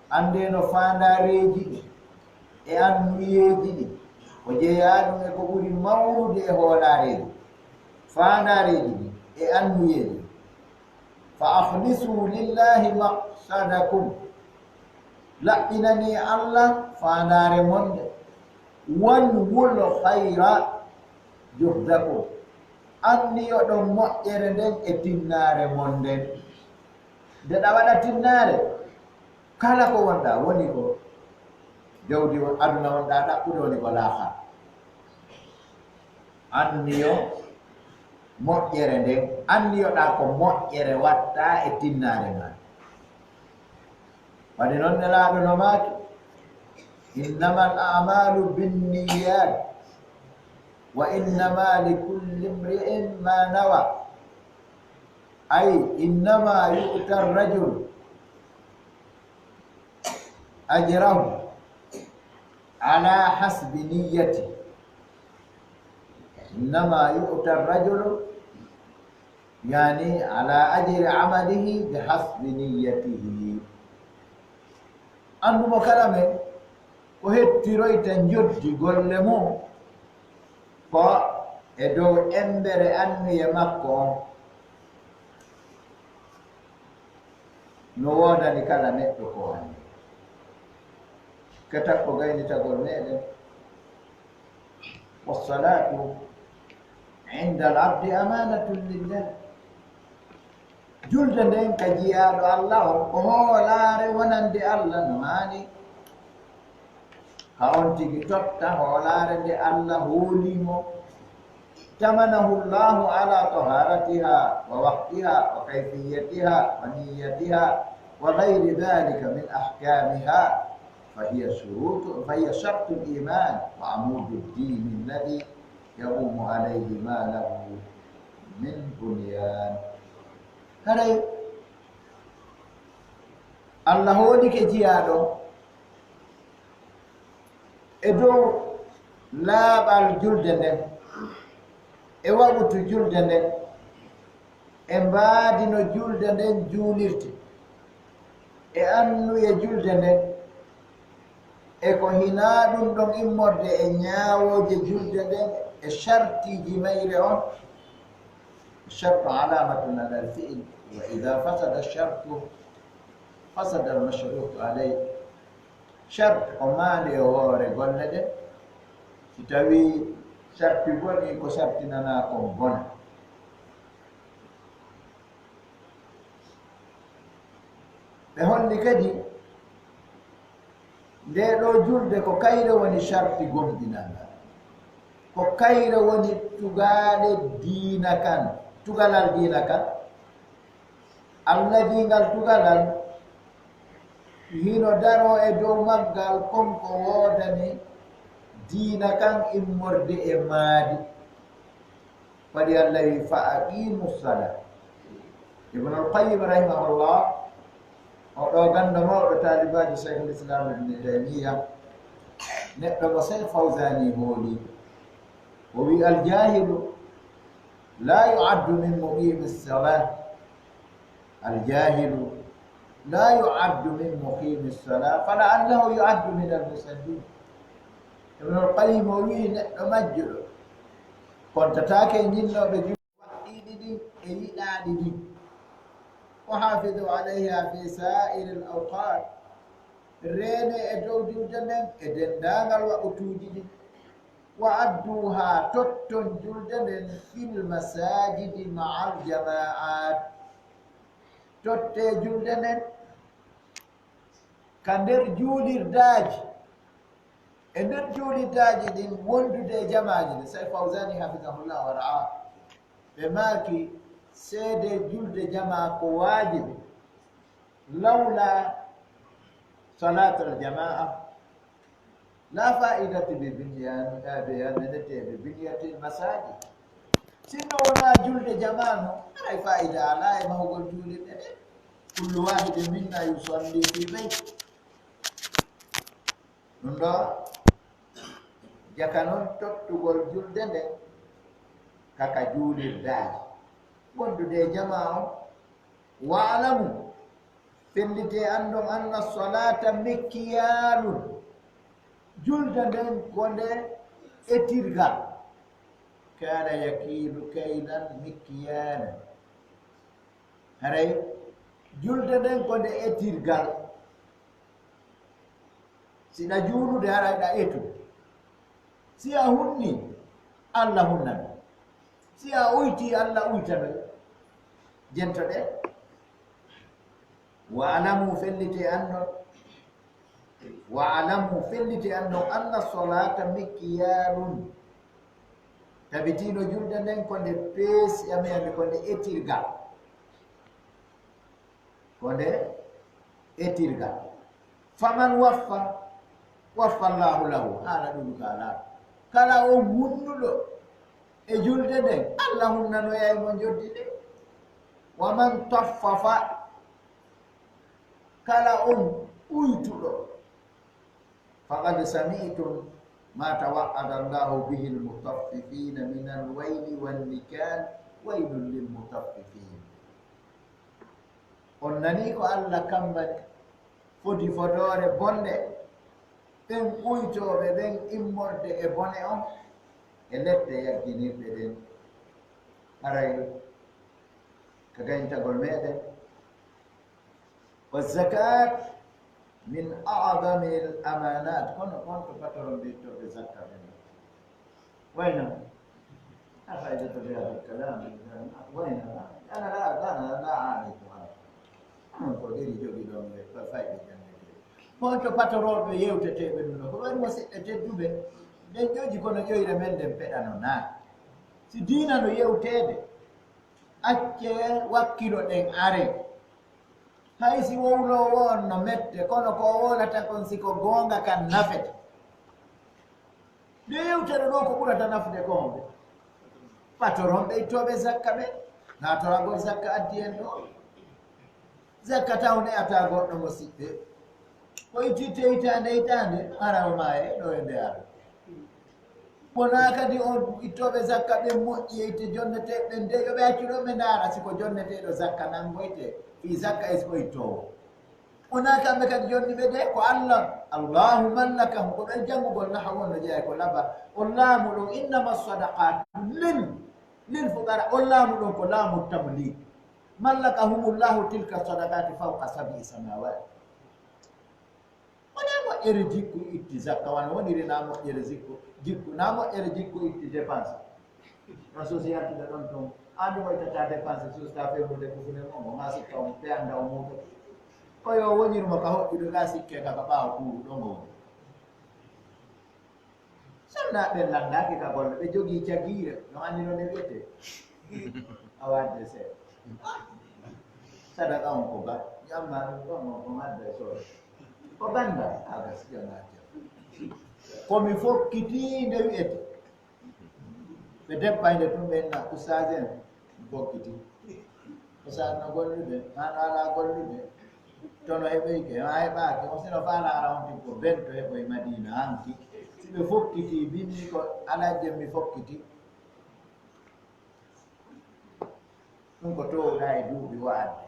Anndee no faandaareeji ɗin e annuyeeji ɗin ko jeyaaɗum e ko ɓuri mawnude e hoolaareeji. Faandaareeji ɗin e annuyeeji. Fa akhlisu lillahi maqsadakum. Laɓɓinanii Allah faandaare mon nde. Wanwul khayra juhdakum. Anniyoɗon moƴƴere nden e tinnaare mon nden. Nde ɗa waɗa tinnaare, kala ko wonɗaa, woni ko jawdi on, aduna wonɗaa ɗaɓɓude, woni ko laakhara. Anniyo moƴƴere nden, anniyoɗaa ko moƴƴere watta e tinnaare maa. Waɗi non Nelaaɗo no maaki, innamal a'malu binniyat, wa innama likulli imri'in ma nawa. Ay, innama yu'ta rajulu ajrahu ala hasbi niyyati. Innama yu'ta rajulu, yani, ala ajri amalihi bi hasbi niyyatihi. Anndu mo kala men ko hettiroyta njoddi golle mum ko e dow embere anniye makko on. No woodani kala neɗɗo ko anndi. Ka takko gaynitagol meɗen, wassalatu inda al abdi amanatun lillah. Julde nden ka jiyaaɗo Allah on, ko hoolaare wonande Allah no haani. Ka on tigi totta hoolaare nde Allah hoolii mo. I'tamanahu Allahu ala taharatiha wa waqtiha wa kayfiyatiha wa niyyatiha wa ghayri dhalika min ahkamiha. Fa hiya shurutu, fa hiya shartul iman wa amudu ddini alladhi yaqumu alayhi ma lahu min bunyan. Haray Allah hoolike jiyaaɗo e dow laaɓal julde nden, e waɓutu julde nden, e mbaadi no julde nden juulirte, e annuye julde nden, e ko hinaa ɗum ɗon immorde e ñaawooje julde nden, e shartiiji mayre on. Shartu alamatun alal fi'il, وإذا فسد الشرط فسد المشروط عليه. Charte ko maande e hoore golle ɗen. Si tawii charte bonii, ko charte nanaa kon bona. Ɓe holli kadi ndee ɗoo julde ko kayre woni charte gomɗinal ngal. Ko kayre woni tugaale diina kan, tugalal diina kan. Alladii, ngal tugalal, hino daroo e dow maggal kon ko woodani diina kan immorde e maadi. Waɗi Allah wi, "Fa aqimu sala." Ibn al-Qayyim rahimahullah, o ɗo ganndo mawɗo taalibaajo Shaykhul Islam Ibn Taymiyya, neɗɗo mo Shaykh Fawzani hooli, o wi, "Al-jahilu la yu'addu min muqimi salah." Al-jahilu la yu'addu min muqimi salah, fa la'allahu yu'addu min al-musallin. Ibn al-Qayyim o wi, neɗɗo majjuɗo kontataake e ñinnooɓe julde waɗɗiiɗi ɗin e yiɗaaɗi ɗin. Wa hafidu alayha fi sa'iri al-awqat. Reene e dow julde nden e denndaangal waqtuuji ɗin. Wa adduha, totton julde nden fil masajidi ma'al jama'at. Tottee julde nden ka nder juulirdaaji. E nder juulirdaaji ɗin wondude e jamaaji ɗin. Shaykh Fawzani hafizahullah wa ra'ah, ɓe maaki seede julde jamaa ko waajibi. Lawla salatul jamaa, la fa'idati bi binyan, eh, bi, eh, menete bi binyatil masajid. Sinno wonaa julde jamaa no, haray fa'ida alaa e mahugol juulirɗe ɗen. Kullu wahidin minna yusalli fi bayti. Ɗum ɗo jaka non tottugol julde nden kaka juulirdaaji. Wondude e jamaa on, wa'lamu, fellitee anndon, anna salata mikyalun. Julde nden ko nde etirgal. Kana yakilu kaylan mikyalan. Haray julde nden ko nde etirgal. Si ɗa juulude, hara ɗa etu. Si a hunni, Alla hunnano. Si a uyti, Alla uytano. Jentoɗe. Wa alamu, fellite annon. Wa alamu, fellite annon, anna solata mikyalun. Tabitino julde nden ko nde peesi, ami, ami, ko nde etirgal. Ko nde etirgal. Faman waffa, waffa Allahu lahu. Haala ɗum ka laaɓi. Kala on hunnuɗo e julde nden, Alla hunnanoyay mo njoddi ɗin. Wa man taffafa, kala on uytuɗo, faqad sami'tum ma tawa'ada Allahu bihi al-mutaffifina min al-wayli wan-nikal, waylun lil-mutaffifin. On nanii ko Alla kammbani fodi fodoore bonde ɓen uytooɓe ɓen immorde e bone on, e lepte yagginirɗe ɗen. Haray ka gayntagol meɗen, wa zakat min a'zami al-amanat. Kono on to patron ɓe ittoɓe zakka ɓen. Wayna. لا فائدة في هذا الكلام. وين؟ أنا لا، أنا لا أعاني هذا. Onon ko ɗeri jogiɗon e fa-, fayɓe jannde. Honto patorooɓe yewteteeɓe ɗum ɗo? Ko waɗi mo siɓɓe tedduɓe? Nden ƴoƴi kono ƴoyre men nden peɗano naa? Si diina no yewteede, accee wakkilo ɗen are. Hay si wowloowo on no mette, kono ko o wowlata kon, si ko goonga, kan nafete. Nde yewtere ɗo, ko ɓurata nafde ko honde? Patron ɓe ittooɓe zakka ɓe, naatoragol zakka addi en ɗo. Zakka taw ne'ataa goɗɗo mo siɓɓe. Ko ittitte hitaande hitaande, hara o maaye ɗo e nde ara. Wonaa kadi on ittooɓe zakka ɓen moƴƴi e itte jonneteeɓe ɓen de, yo ɓe accu ɗon ɓe ndaara si ko jonneteeɗo zakka nanngoyte, fii zakka e si ko ittoowo. Wonaa kamɓe kadi jonniɓe de, ko Alla, Allahu mallakahum, ko ɗon janngugol nahawu on no jeyaa ko laba. On laamu ɗon, innama sadaqat lil, lil fuqara, on laamu ɗon ko laamu tamlik. ملكهم الله تلك الصدقات فوق سبع سماوات. Wonaa moƴƴere jikku itti zakka, wano woniri naa moƴƴere jikku, jikku, naa moƴƴere jikku itti dépense. No suusi yaltude ɗon tun, aan ɗum o ittata dépense, suusata feemude kufune mo, mo maa sikka on, ɓe annda o muuto. Ko yo wonir mo ka hoɗɗude, ka sikke ka, ka ɓaawo kuuru ɗon o woni. Sonnaaɓe ɓen lanndaaki ka golle, ɓe jogii cagiire, no anndi no nde wiyetee. A waɗde seeɗa. Sadaka on ko ba, jamma ɗum ɗon on ko ngadda e soore. Ko bannda, a gaskiya na jam. Ko mi fokkitii nde wiyetee. Ɓe deppa nde tun ɓe inna ustaas en, mi fokkitii. Ko sa no gollude, maa no alaa gollude. To no heɓeyke, maa heɓaaki. On sino faalaara on tigi ko bento heɓoy Madiina hanki. Si ɓe fokkiti, binni ko alajje mi fokkiti. Ɗum ko towɗa e duuɓi waɗde.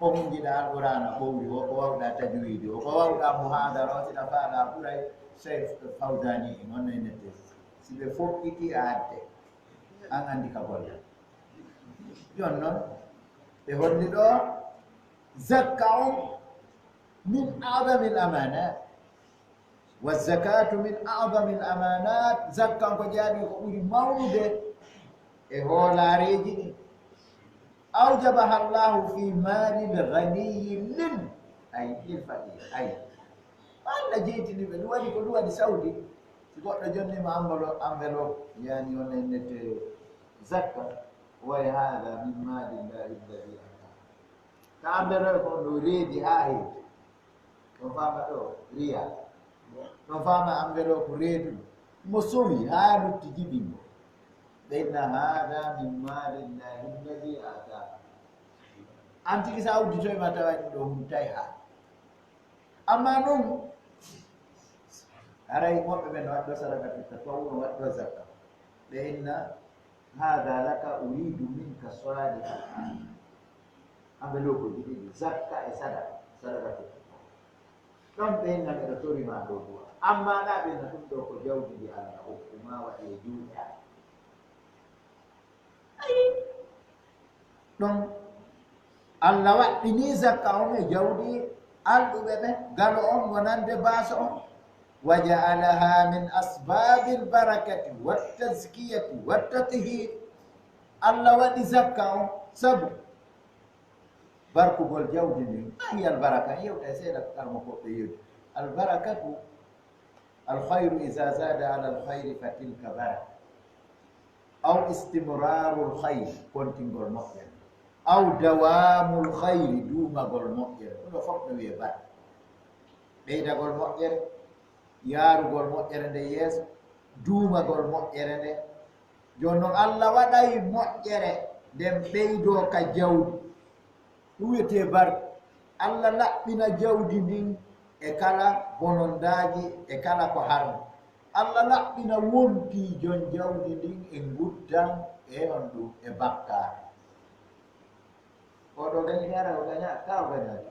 Ko hunjiɗa Alqur'aana ɓowri o, ko wawɗa tajwiidi o, ko wawɗa muhaadara o, siɗa faala ɓuray Seex Fawzaani en, on no e nette. Si ɓe fokkiti a adde, an anndi ka golle. Jon non, ɓe holli ɗo, zakka on min a'zamil amanat. Wa zakatu min a'zamil amanat. Zakka on ko jaabi ko ɓuri mawnude e hoolaareeji ɗin. Awjabaha Allahu fi malil ghaniyi lil, ay, lil faqir, ay. Allah jeytini ɓe, ɗum waɗi ko ɗum waɗi sawdi. Si goɗɗo jonnima enveloppe, enveloppe, yani on ennete zakka, wa hada min malillahi alladi ata. Ka enveloppe on ɗo reedi haa heewi. Ɗon faama ɗo riya. Ɗon faama enveloppe reedu. Mo sowi haa lutti jibingo. Ɓe inna hada min malillahi alladi ata. An tigi sa udditoy ma tawa ɗum ɗo humtay haa. Amma non, haray woɓɓe ɓen no waɗɗo sadaka tatawwu, no waɗɗo zakka. Ɓe inna, hada laka uridu minka salihal amal. Enveloppe ji ɗiɗi, zakka e sadaka, sadaka tatawwu. Ɗon ɓe inna ɓe ɗo tori ma ɗo du'a. Amma na ɓe inna ɗum ɗo ko jawdi ndi Allah hokku ma waɗi e juuɗe am. Ayi. Ɗon Allah waɗɗini zakka on e jawdi alɗuɓe ɓe, galo on wonande baaso on. Wa ja'alaha min asbabil barakati wat tazkiyati wat tathir. Allah waɗi zakka on sabu barkugol jawdi ndin. Ma hiya al baraka? Yewta e seeɗa ko karmokooɓe yewti. Al barakatu Alkhayru iza zada ala alkhayri fa tilka baraka. Aw istimrarul khayri, kontingol moƴƴere. Aw dawamul khayri, duumagol moƴƴere. Ɗum ɗo fof no wiyee baraka. Ɓeydagol moƴƴere, yaarugol moƴƴere nde yeeso, duumagol moƴƴere nde. Jooni non, Allah waɗay moƴƴere nden ɓeydoo ka jawdi. Ɗum wiyetee barke. Allah laɓɓina jawdi ndin e kala bonondaaji, e kala ko harmi. Allah laɓɓina wontii jon jawdi ndin e nguddan e honɗum e bakkaatu. Oɗo gañi hara, o gaña, ka o gañaaki.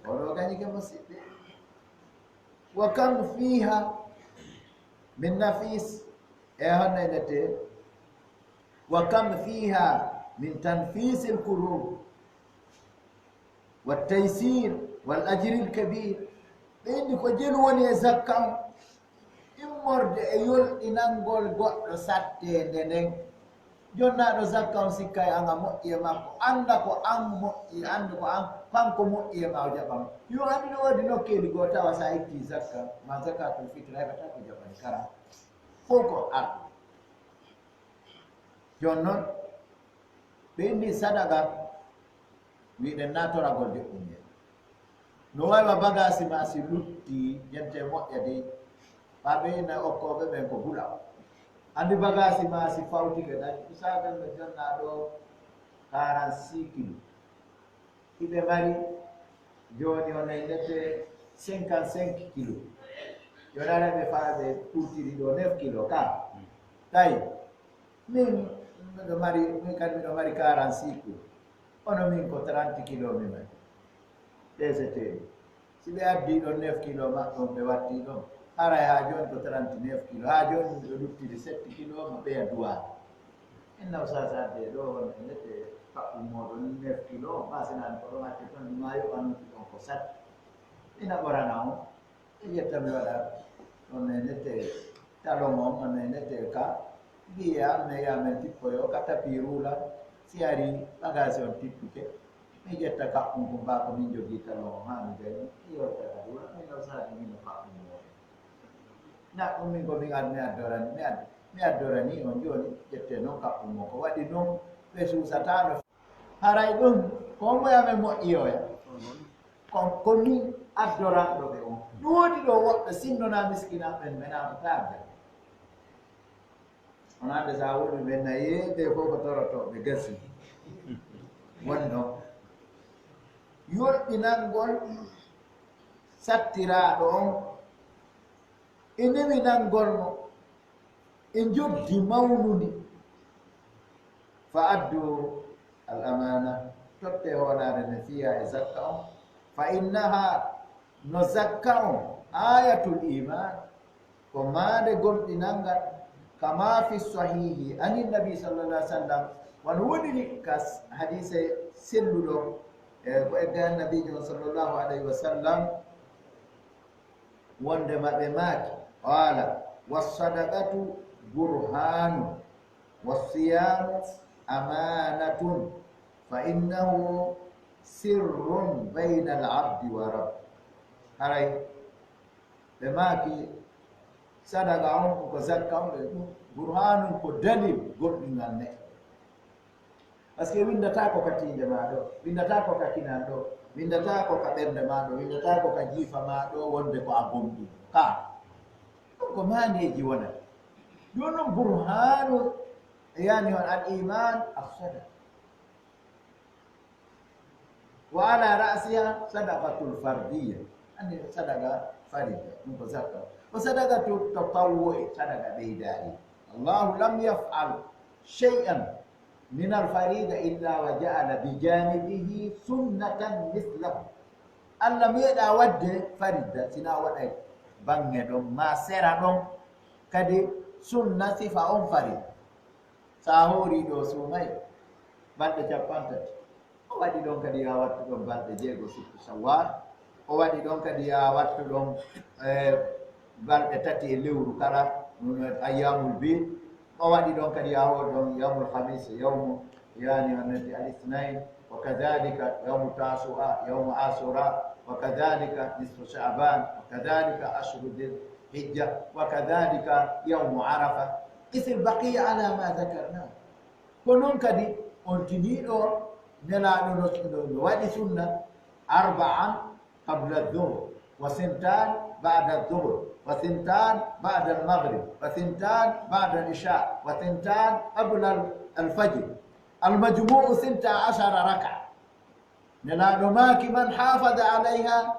Oɗo gañi ke musiɓɓe. Wa kam fiha min nafis. E honno e nette? Wa kam fiha min tanfisil kurub. Wa taysir wal ajril kabir. Ɓe inni ko jelu woni e zakka on. Immorde e yolɗinangol goɗɗo satteende nden. Jonnaaɗo zakka on sikkay an a moƴƴi e makko. Annda ko an moƴƴi, annda ko an, kanko moƴƴi e ma o jaɓan. Yo anndi no woodi nokkeeli goo tawa sa itti zakka, ma zakatul fitr, heɓata ko jaɓani kara. Fof ko arɗo. Jon non, ɓe inni sadaqa, wiɗen natoragol joɗɗum en. No waywa bagasi ma si lutti, jente moƴƴa dey. Ɓa ɓe inna okkooɓe ɓen ko bula. Anndi bagasi ma si fawtike, ɗan sagal no jonna ɗo quarante-six kilo. Hiɓe mari jooni on e nette cinquante-cinq kilo. Yo ɗaɗa ɓe faa ɓe ɓurtiri ɗo neuf kilo ka. Tawi, min miɗo mari, min kadi miɗo mari quarante-six kilo. Kono min ko trente kilo mi mari. Ɓeeseteeɗo. Si ɓe addi ɗon neuf kilo maɓɓe on ɓe watti ɗon, haray haa jooni ko trente-neuf kilo. Haa jooni miɗo luttiri sept kilo mo ɓeya duwaa. Inna o sasa adde ɗo on e nette Kaɓɓum mooɗon nefti ɗo, ɓa sinaani ko ɗon acce ton, ɗum maa yoɓanon ɗum ɗon ko satti. Ina ɓorana on, e yetta mi waɗa on e nette talon on, on e nette ka, mbiye am ne yamen tippoyo ka tapi ruula, si ari bagage on tippuke, mi ƴetta kaɓɓum ko mbaa ko min jogii talon on haa mi gayni, mi yewta ka ruula, min ɗon saati min no kaɓɓum mooɗon. Na ɗum min ko min ad-, mi addorani, mi ad-, mi addorani on jooni, ƴettee noon kaɓɓum mo. Ko waɗi noon ɓe suusataano. Haray ɗum, ko mbo amen moƴƴiyoya. Ko, ko min addoranɗo ɓe on. Ɗum woni ɗo woɓɓe sinnonaa miskinaaɓe ɓen, ɓe naatataa aljanna. On hannde so a woni ɓe nayi, ɓe fof ko torotooɓe gasi. Wonno. Yolɓinangol sattiraaɗo on, e newinangol mo, e njoddi mawnundi. Fa addu al amana, totte hoolaare nde fiya e zakka on. Fa innaha, no zakka on, ayatul iman, ko maande gomɗinal ngal, kama fi sahihi anin nabi sallallahu alaihi wasallam, wano woniri ka s-, hadise selluɗo, e ko egga annabijo on sallallahu alaihi wasallam, wondema ɓe maaki, qala, wassadaqatu burhanun, wassiyamu amanatun, fa innahu sirrun bayna al abdi wa rabbi. Haray ɓe maaki, sadaqa on ko zakka on, ɓe ɗum burhanun ko dalil gomɗingal neɗɗo. Par ce que winndataako ka tiinde maa ɗo, winndataako ka kinal ɗo, winndataako ka ɓernde maa ɗo, winndataako ka jiifa maa ɗo, wonde ko a gomɗii. Ka. Ɗum ko maandeeji wonata. Jooni noon burhaanu, yani on al iman as sadaqa. Wa ala ra'siha sadaqatul fardiyya. Anndi sadaqa farida, ɗum ko zakka. Wa sadaqatu tatawwu'i, sadaqa ɓeydaari. Allahu lam yaf'al shay'an min al farida illa wa ja'ala bi janibihi sunnatan mislahu. Allah meeɗa waɗde farida, sina waɗa baŋŋe ɗon, ma sera ɗon, kadi sunna sifa on farida. So a hoorii ɗo suumay balɗe cappanɗe tati, o waɗi ɗon kadi yo a wattu ɗon balɗe jeego sittu Sawwal, o waɗi ɗon kadi yo a wattu ɗon, eh, balɗe tati e lewru kala, ɗum woni ayyamul bid, o waɗi ɗon kadi yo a hoor ɗon yawmul khamis, yawmu, yani, on noddi al ithnain, wa kadhalika yawmu tasu'a, yawmu ashura, wa kadhalika nisfu sha'ban, wa kadhalika ashru dhil hijja, wa kadhalika yawmu arafa. Isil baqiya ala ma dhakarna. Ko noon kadi on tiniiɗo nelaaɗo no, no, no waɗi sunna, arba'an qabla dhuhr, wa sintan ba'da dhuhr, wa sintan ba'da al-maghrib, wa sintan ba'da al-isha, wa sintan qabla al-, al-fajr. Al-majmu'u sinta ashara raka. Nelaaɗo maaki, man hafada alayha,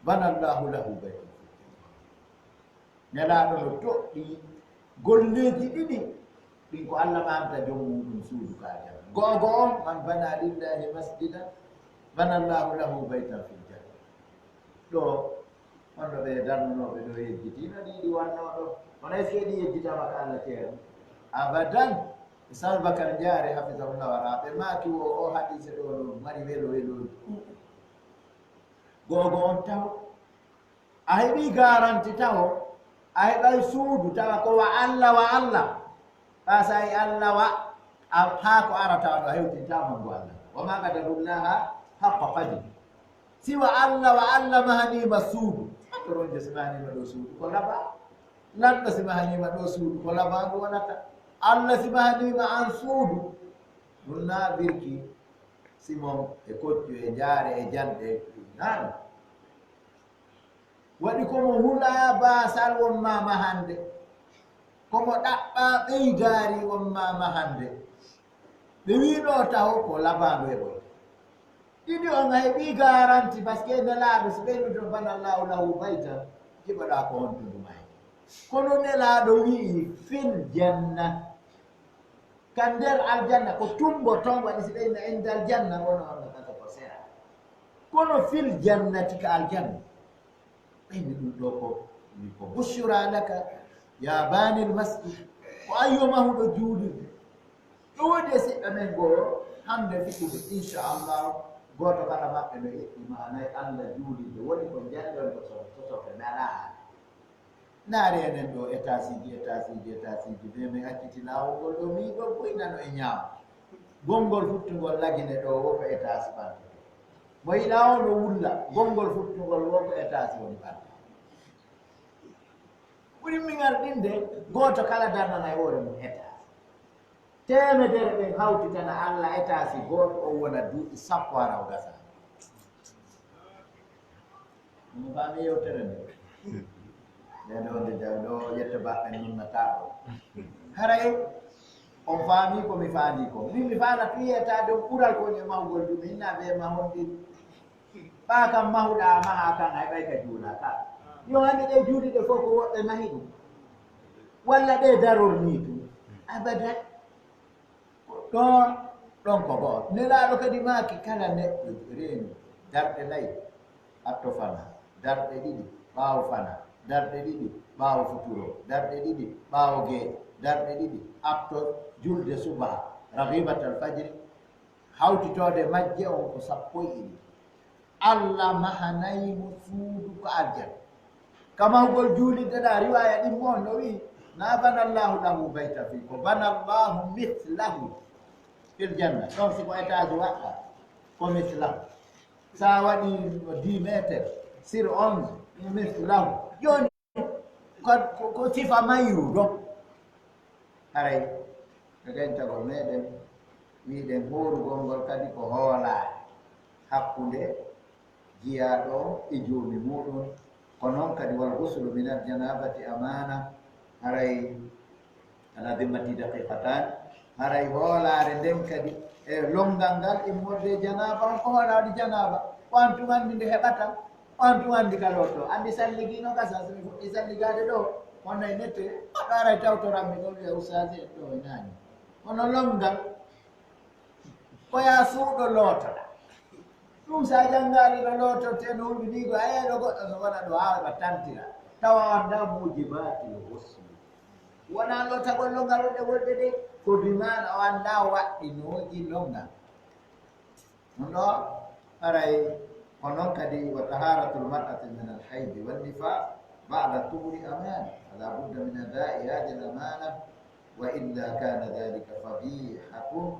bana Allahu lahu baytan fil janna. Nelaaɗo no toɗɗi golleeji ɗiɗi, ɗin ko Allah maanta joom muuɗum suudu ka aljanna. Go'o go'o on, man bana lillahi masjidan, bana Allahu lahu baytan fil janna. Ɗo, on ɗo ɓe darnunooɓe ɗo yejjitiino ɗi, ɗi wannoo ɗo. Kono est-ce que ɗi yejjitaama ka Allah ceerno? Abadan. Sal Bakar Njaare, hafidahullah, wara ɓe maaki wo o hadiise ɗo no mari welo welooji. Go'o go'o on taw. A heɓii garanti taw. A heɓay suudu tawa ko wa Allah, wa Allah. Ɓa sa e Allah wa, a, haa ko arata ɗo a hewtinta mangu Allah. Wa ma qadarullaha haqqa qadri. Si wa Allah, wa Allah mahaniima suudu. Atoronjo si mahaniima ɗo suudu, ko laba. Lanɗo si mahaniima ɗo suudu, ko laba ngu wonata. Allah si mahaniima an suudu, ɗum na birki, simon e koccu e jaare e janɗe, naano. Waɗi ko mo hulaa baasal won ma mahande, ko mo ɗaɓɓaa ɓeydaari won ma mahande. Ɓe wiino taw ko labaandu e ɓoy. Ɗiɗi on a heɓii garanti, parce que Nelaaɗo, si ɓeydude bana Allahu lahu baytan, jiɓoɗaa ko hontundu maayde. Kono Nelaaɗo wi'i, fil janna. Ka nder aljanna, ko tumbo ton waɗi, si ɓeyna inda aljanna, wona on no kata ko sera. Kono fil jannati ka aljanna. Ɓeyni ɗum ɗo ko, ko bushra laka, ya banil masjid. Ko ayyo mahuɗo juulirde. Ɗo woodi e siɗɗo men goo, Hannde fiɓude, inchallah, gooto kala maɓɓe no eɓɓi maanay Allah juulirde, woni ko njannde on ko so- sosoɓe nalaa. Naari enen ɗo étageji, étageji, étageji, mais min acciti laawol ngol ɗo, mi yiɗo boy nano e ñaamo. Gonngol futtungol lagine ɗo, wo ko étage ɓantete. Mo yi laawol no wulla, gonngol futtungol wo ko étage woni ɓante. Ɓuri min arɗinde, gooto kala darnana e hoore mum étage. Teemedere ɓen hawtitana Allah étage gooto, o wona duuɓi sappo hara o gasa. Omo faami yewtere nde. Nden ɗo nde jaw ɗo yette baɓɓe nunnata ɗo. Haray on faami ko mi faandi ko. Min mi faala tu yiyata ɗum ɓural ko e mahugol ɗum hinna ɓe mahol ɗin. Ɓa kam mahuɗa a maha kan hay ɓay ka juula ka. Yo hande ɗe juuɗi ɗe fof ko woɓɓe mahi ɗum. Walla ɗe daror ni ɗum. Abadan. Ɗon, ɗon ko go'o. Nelaaɗo kadi maaki kala neɗɗo reeni darɗe nayi, atto fana, darɗe ɗiɗi, ɓaawo fana, darɗe ɗiɗi, ɓaawo futuro, darɗe ɗiɗi, ɓaawo gee, darɗe ɗiɗi, atto julde subaha, ragibatal fajri, hawtitoode majje on ko sappo e ɗiɗi. Allah mahanay mo suudu ko aljanna. Ka mahugol juulirde ɗa, riwaya ɗimmo on no wi'i, na bana Allahu lahu bayta fi, ko bana Allahu mislahu fil janna. Ɗon si ko étage waɗɗa, ko mislahu. Sa waɗi dix mètres sur onze, mislahu. Jooni, ko, ko, ko sifa mayru ɗon. Haray, e gayntagol meɗen, wiɗen hoorugol ngol kadi ko hoolaare hakkunde jiyaaɗo on e joomi muɗum. Ko noon kadi, wal ghuslu min al janabati amana, haray ala dimmati daqiqatan, haray hoolaare nden kadi e lonngal ngal immorde e janaba on, ko hoolaare janaba, ko an tun anndi nde heɓata. On tun anndi ka looto, anndi salligi no gasa, so mi fuɗɗi salligaade ɗo, wonnay nette, goɗɗo aray tawtoran mi ɗon, wi'a ustaasi en ɗo e naani. Kono lonngal, ko yaa suuɗo lootoɗa. Ɗum so a janngaali no lootortee no hulɓinii ko, a yeeɗo goɗɗo so wona ɗo haa heɓa tantira, tawa o anndaa muujibaatil ghusli. Wonaa lootagol lonngal wonde wolde de, ko bi maana o anndaa waɗɗinooji lonngal. Ɗum ɗo haray ko noon kadi, wa taharatul mar'ati min al haydi wan nifas ba'da tuhuri amana, fala budda min adai hadhihi al amana, wa illa kana dhalika fadihatun,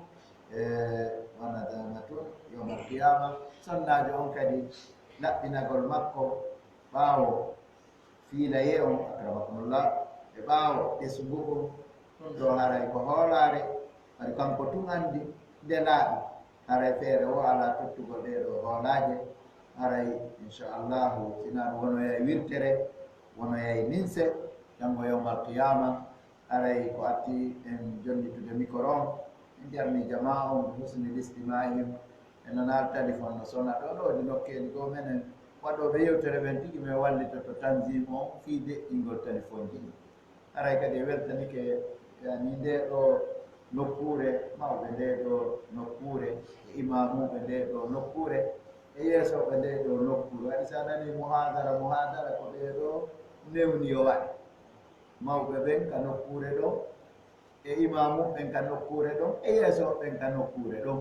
eh, wa nadamatun yawm al qiyama. Sonnaajo on kadi laɓɓinagol makko ɓaawo fiilayee on, akramakumullah, e ɓaawo ɓesngu ngun, ɗum ɗo haray ko hoolaare, haray kanko tun anndi nde laaɓi, haray feere wo alaa tottugol ɗee ɗoo hoolaaje, haray inchallahu, sinaa ɗum wonoyay wirtere, wonoyay ninse, janngo yawmal qiyaama, haray ko arti en jonnitude mikoro on, en jarni jamaa on, husni listima'ihim, en nanaali telefon no sona ɗo, ɗo ɗi nokkeeli goo menen, waɗooɓe yewtere ɓen tigi men wallitoto tanzim on fii deƴƴingol telefonji ɗin. Haray kadi e weltanike, yani, ndee ɗoo nokkuure, mawɓe ndee ɗoo nokkuure, e imaamuuɓe ndee ɗoo nokkuure, e yeesooɓe ndee ɗoo nokkuure. Waɗi so a nanii muhaadara, muhaadara ko ɓee ɗoo newni yo waɗe. Mawɓe ɓen ka nokkuure ɗoo, e imaamuuɓe ɓen ka nokkuure ɗon, e yeesooɓe ɓen ka nokkuure ɗon.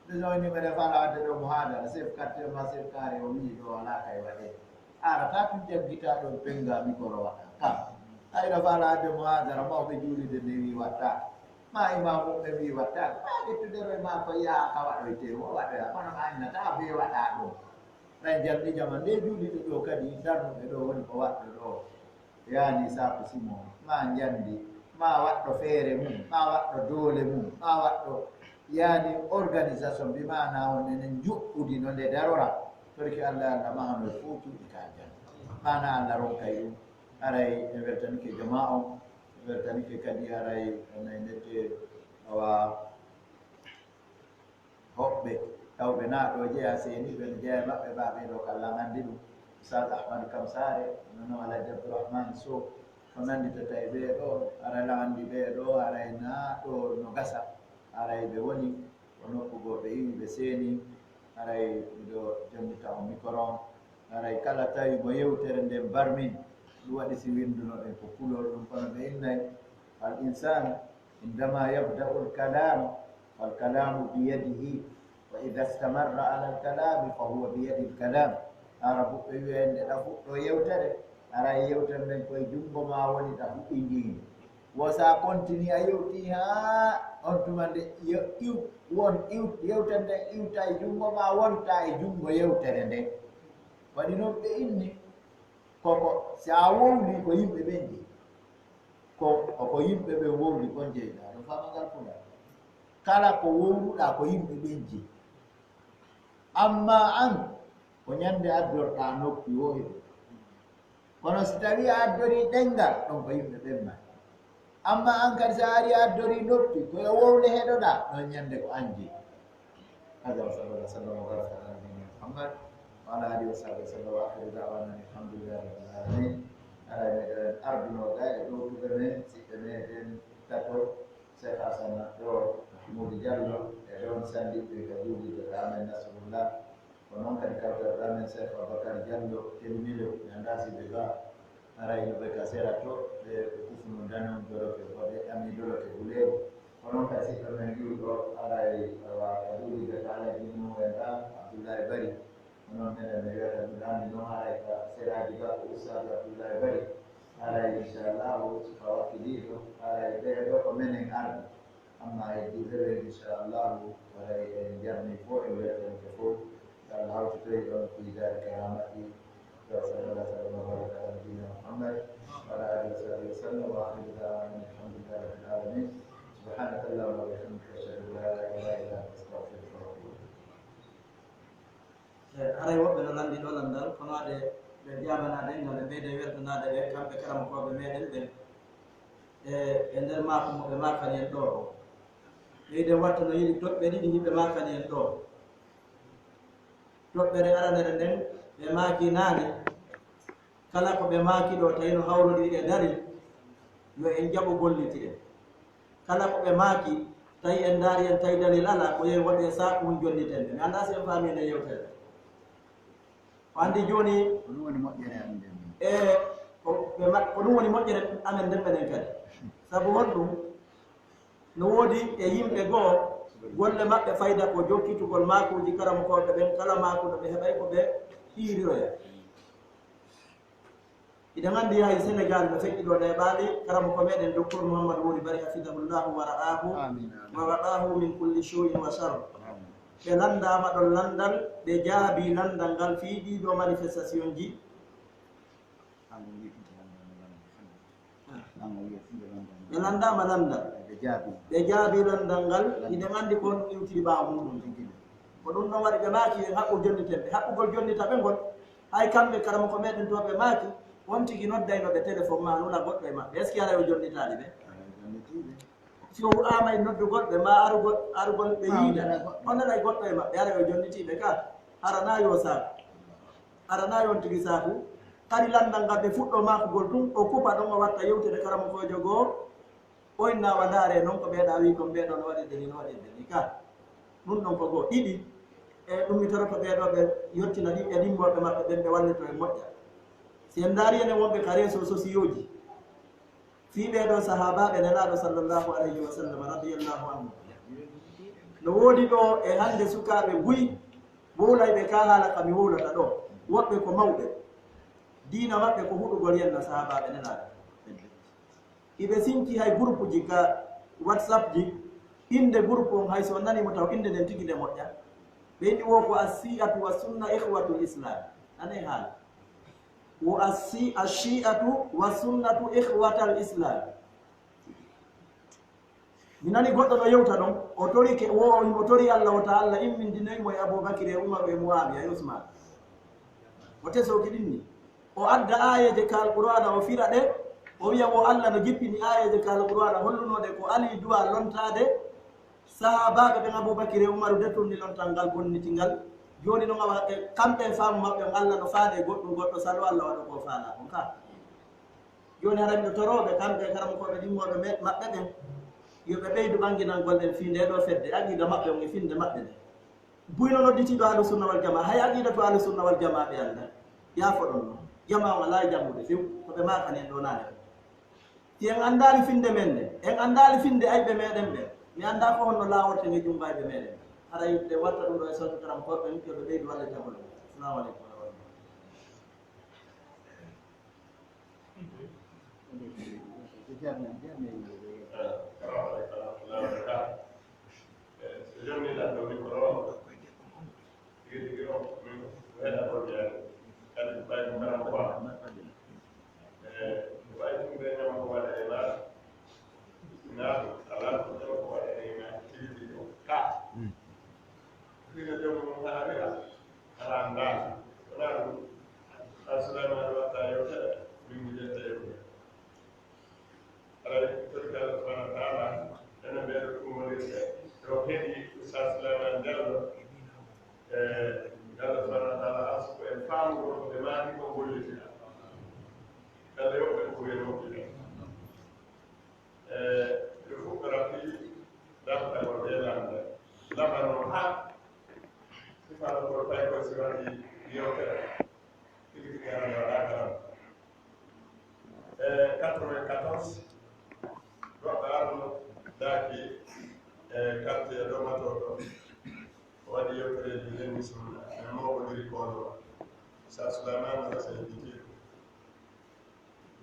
Ɓe sowni mbeɗa faala waɗde ɗo muhaadara, chef quartier ma chef carré o wi'i ɗo alaa kay waɗee. Arata tun jaggitaa ɗon pennga mikoro waɗa. Ka. Hayɗo faala waɗde muhaadara, mawɓe juulirde nde wi'i waɗtaa. Ma imaamuuɓe wi'i waɗtaa. Ma ƴettude ɗo e ma ko yaha ka waɗoytee, o waɗoya. Kono ma innataa bee waɗaa ɗum. Ɓen jalni jama nde juuliɗo ɗo kadi, darnuɓe ɗo woni ko waɗɗo ɗo. Yaani saaku simo, ma njandi, ma waɗɗo feere mum, ma waɗɗo doole mum, ma waɗɗo, yaani, organisation, bi maana on enen njuɓɓudi no nde darora. Torki Allah, Allah mahano e fof cuuɗi ka aljanna. Maana Allah ronkay ɗum. Haray en weltanike jamaa on, en weltanike kadi haray onay nette awa hoɓɓe tawɓe naa ɗo jeyaa seeniiɓe no jeyaa e maɓɓe, baa ɓee ɗo ka laŋandi ɗum. Ustaz Ahmadu Kam Saare, nono Alhaji Abdourahmane Sow, ko nannditata e ɓee ɗo, haray laŋandi ɓee ɗo, haray naa ɗo no gasa, haray ɓe woni ko nokku goo ɓe iwi ɓe seeni, haray miɗo jonnita on mikoro on, haray kala tawi mo yewtere nden barmin, ɗum waɗi si winnduno ɗen ko kulol ɗum, kono ɓe innay al insan indama yabda'ul kalam Fal kalamu biyadihi, wa ida stamarra ala alkalami fa huwa biyadi alkalam. Arabu ɓe wiya en nde ɗa fuɗɗo yewtere, ara e yewtere nden koye junngo ma woni ɗa huɓɓindiinde. Wo so a continue a yewti haa on tuma nde yo- iw- won iw- yewtere nden iwta e junngo ma wonta e junngo yewtere nden. Waɗi noon ɓe inni koko si a wowli ko yimɓe ɓen jeyi. Ko ko yimɓe ɓen wowli kon jeyɗa ɗum famagal pula. Kala ko wowluɗa ko yimɓe ɓen jeyi. Amma an ko ñande addorɗa noppi wo heɓe. Kono si tawi a addori ɗengal ɗon ko yimɓe ɓen mari. Amma an kadi sa ari a addori noppi ko yo wowle heɗoɗa ɗon ñande ko an jeyi. Hada wa sallallahu sallam wa baraka ala nabiyina Muhammad wa ala alihi wa sahbihi wa sallam wa akhiru da'wana alhamdulillahi rabbil alamin. Ara meɗen arduno ga e ɗowtuɓe men siɓɓe meɗen tato Cheikh Hassana ɗo Mahmoudou Diallo e ɗon sandiɓɓe ka juulirde ka amen Nasrullah. Ko noon kadi kawtal amen Cheikh Aboubacar Diallo Kelmilo mi annda si ɓe ga ara ino ɓe ka sera to ɓe ɓe kufuno danon doloke boɗe ami doloke buleewo. Ko noon kadi siɗɗo men juulɗo aray awa ka juulirde ka Alhaji Nuhu en ɗa Abdoullahi Bari. Ko noon minen mi wiyata mi ɗaandi noon haray ka seraaji ga ko Ustaadu Abdoullahi Bari. Haray inchallahu suka wakkiliiɗo haray ɓee ɗo ko menen arde. Amma heddiiɓe ɓe inchallahu haray en jarni fof en weltanke fof. Yo Allah hawtitoy ɗon fii daari karaamati. Wa sallallahu sallam wa baraka ala nabiyina Muhammad wa ala alihi wa sahbihi wa sallam wa akhiru da'wana alhamdulillahi rabbil alamin. Subhanaka Allahumma wa bihamdika ashhadu an la ilaha illa anta astaghfiruka wa atubu ilayk. E haray woɓɓe no lanndi ɗo lanndal kono ade ɓe jaabanaade ngal ɓe ɓeyde weltanaade ɓe kamɓe karamokooɓe meɗen ɓen e e nder maako mo ɓe maakani en ɗo o ɓeyde watta no yiɗi toɓɓe ɗiɗi hiɓe maakani en ɗo. Toɓɓere aranere nden ɓe maaki naane kala ko ɓe maaki ɗo tawi no hawrodiri e daril yo en jaɓo gollitiren. Kala ko ɓe maaki tawi en ndaari en tawi dalil alaa ko yo en waɗu e saaku hun jonniten ɓe mi anndaa si en faami nde yewtere. O anndi jooni ko ɗum woni moƴƴere amen nden e ko ɓe ma- ko ɗum woni moƴƴere amen nden menen kadi. Sabu honɗum? No woodi e yimɓe goo golle maɓɓe fayda ko jokkitugol maakuuji karamokooɓe ɓen kala maakuɗo ɓe heɓay ko ɓe hiiriroya. Hiɗen anndi yahay Senegaal no feƴƴi ɗo neeɓaali karamoko meɗen Doktor Muhammadu Wori Bari hafidahullahu wa ra'ahu wa waqahu min kulli shu'in wa shar. Ɓe lanndaama ɗon lanndal ɓe jaabii lanndal ngal fii ɗii ɗoo manifestation ji. Ɓe lanndaama lanndal. Ɓe jaabii lanndal ngal. Hiɗen anndi ko honɗum iwtiri ɓaawo muuɗum. Ko ɗum ɗon waɗi ɓe maaki en haɓɓu jonniten ɓe. Haɓɓugol jonnita ɓe ngol, hay kamɓe karamoko meɗen to ɓe maaki, on tigi noddayno ɓe téléphone ma nula goɗɗo e maɓɓe. Est-ce que haray o jonnitaali ɓe? Si o hu'aama e noddugol ɓe ma arugol arugol ɓe yiida, on nanay goɗɗo e maɓɓe haray o jonnitiiɓe ka. Hara na yo saaku. Aranaayi on tigi saaku. Kadi lanndal ngal ɓe fuɗɗo maakugol tun o kupa ɗon o watta yewtere karamokoojo goo. O inna wa ndaare noon ko ɓeeɗa wii kon ɓeeɗo no waɗirde ni no waɗirde ni ka. Ɗum ɗon ko goo ɗiɗi. E ɗum mi toroto ɓeeɗo ɓe yottina ɗi e ɗimmooɓe maɓɓe ɓen ɓe wallito e moƴƴa. Si en ndaari enen wonɓe ka réseau sociaux ji fii ɓee ɗoo sahaabaaɓe Nelaaɗo sallallahu alayhi wa sallam radiyallahu anhu. No woodi ɗoo e hannde sukaaɓe buy wowlayɓe kaa haala ka mi wowlata ɗoo. Woɓɓe ko mawɓe. Diina maɓɓe ko huɗugol yenna sahaabaaɓe Nelaaɗo. Iɓe sinki hay groupe ji ka WhatsApp ji. Innde groupe on hay so on nanii mo taw innde nden tigi nde moƴƴa. Ɓe inni wo ko assi'atu wa sunna ikhwatul islam. Anay haala. Wo assi ashi'atu wa sunnatu ikhwatal islam. Mi nani goɗɗo no yewta ɗon o torike wo o tori Allah o ta Allah immindinoy mo e Abubakir e Umaru e Muawiya e Usman. O tesoki ɗin ni o adda ayeje ka alqur'ana o fira ɗe. O wiya wo Allah no jippini ayeje ka alqur'ana hollunoɗe ko Ali duwa lontaade. Sahaabaaɓe ɓen Abubakir e Umaru deturni lontal ngal bonniti ngal. Jooni non awa e kamɓe e faamu maɓɓe on Allah no faade e goɗɗum goɗɗo salo Allah waɗa ko faala on ka. Jooni hara miɗo torooɓe kamɓe e karamokooɓe ɗimmooɓe me- maɓɓe ɓen yo ɓe ɓeydu ɓannginangol ɗen fii ndee ɗoo fedde aqiida maɓɓe on e finnde maɓɓe nde. Buy no nodditiiɗo Ahlu Sunna wal Jamaa hay aqiidatu Ahlu Sunna wal Jamaa ɓe annda. Yaafo ɗon non jamaa on alaa e janngude few ko ɓe maakani en ɗoo naane. Si en anndaali finnde men nden, en anndaali finnde ayɓe meɗen ɓen, Mi anndaa ko honno laaworten e jumbayɓe meɗen. Haray ɓe watta ɗum ɗo e sawtu karam koɓɓen, yo ɓe ɓeydu wallitagol. Assalamu aleykum wa rahmatullah. Assalamu aleykum wa rahmatullahi wa barakatuh. Eh, so jonni lanɗo micro o, tigi tigi o, min ko heɗa ko jeyaani. Kadi ko ɓay ko karam quoi. Eh, ko ɓay ɗum ɓe ñaama ko waɗa e laata. Sina ko alaa ko ñaama ko waɗa e laata. Tigi tigi o. Ka. Fina joom mum haarira. Alaa ndaal. Wonaa ɗum. Assalamu aleykum watta yewtere. Min mi jetta yewtere. Aray, torki Allah subhanahu wa ta'ala, ene mbeɗo ɗum wonirde. Ɗo heɗi Oustaz Souleymane Diallo. E, Allah subhanahu wa ta'ala arsuko en faamugol ko ɓe maaki ko gollitira. Kala yoɓɓe ko ɓe moƴƴude. E, ɓe fuɗɗora fii dartagol ɓe lamɓe. Labano haa sifano ko tawi ko si waɗi yewtere. Tigi tigi hannde waɗa karam. E quatre-vingt-quatorze, goɗɗo arno daaki e quartier ɗo Mato ɗo. O waɗi yewtereeji renndi sunna. Min mawɗondiri kono. Sa Souleymane Hassane Djidiɗo.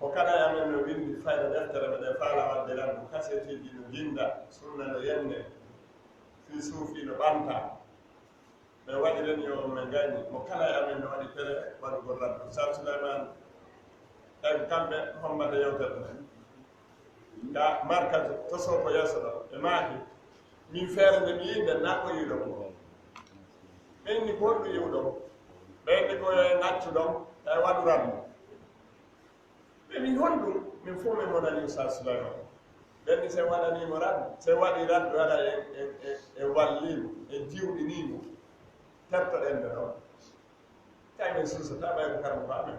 Ko kala e amen no winndi fayda deftere, meɗen faala wadde randu kaseteeji no jinnda, sunna no yenne, fii suufi no ɓanta. Ɓe waɗiren yo men gayni mo kala e amen no waɗi pere waɗugol raddu. Sal Souleymane, en kamɓe hommata yewtere nde. Ka markaz to Soko yeeso ɗo, ɓe maaki, min feere nde mi yiɗde na ko yiɗo ko. Ɓen ni ko honɗum yiɗo? Ɓen ni ko yo en accu ɗon, e waɗu raddu. Ɓe wi honɗum? Min fof min monani Oustaz Souleymane. Ɓen ni sen waɗani mo raddu, sen waɗi raddu ara en, en, en, en wallimo, en jiwɗinimo. Tertoɗen ɓe ɗon. Kay min suusata ɓay ko karmo ko amen.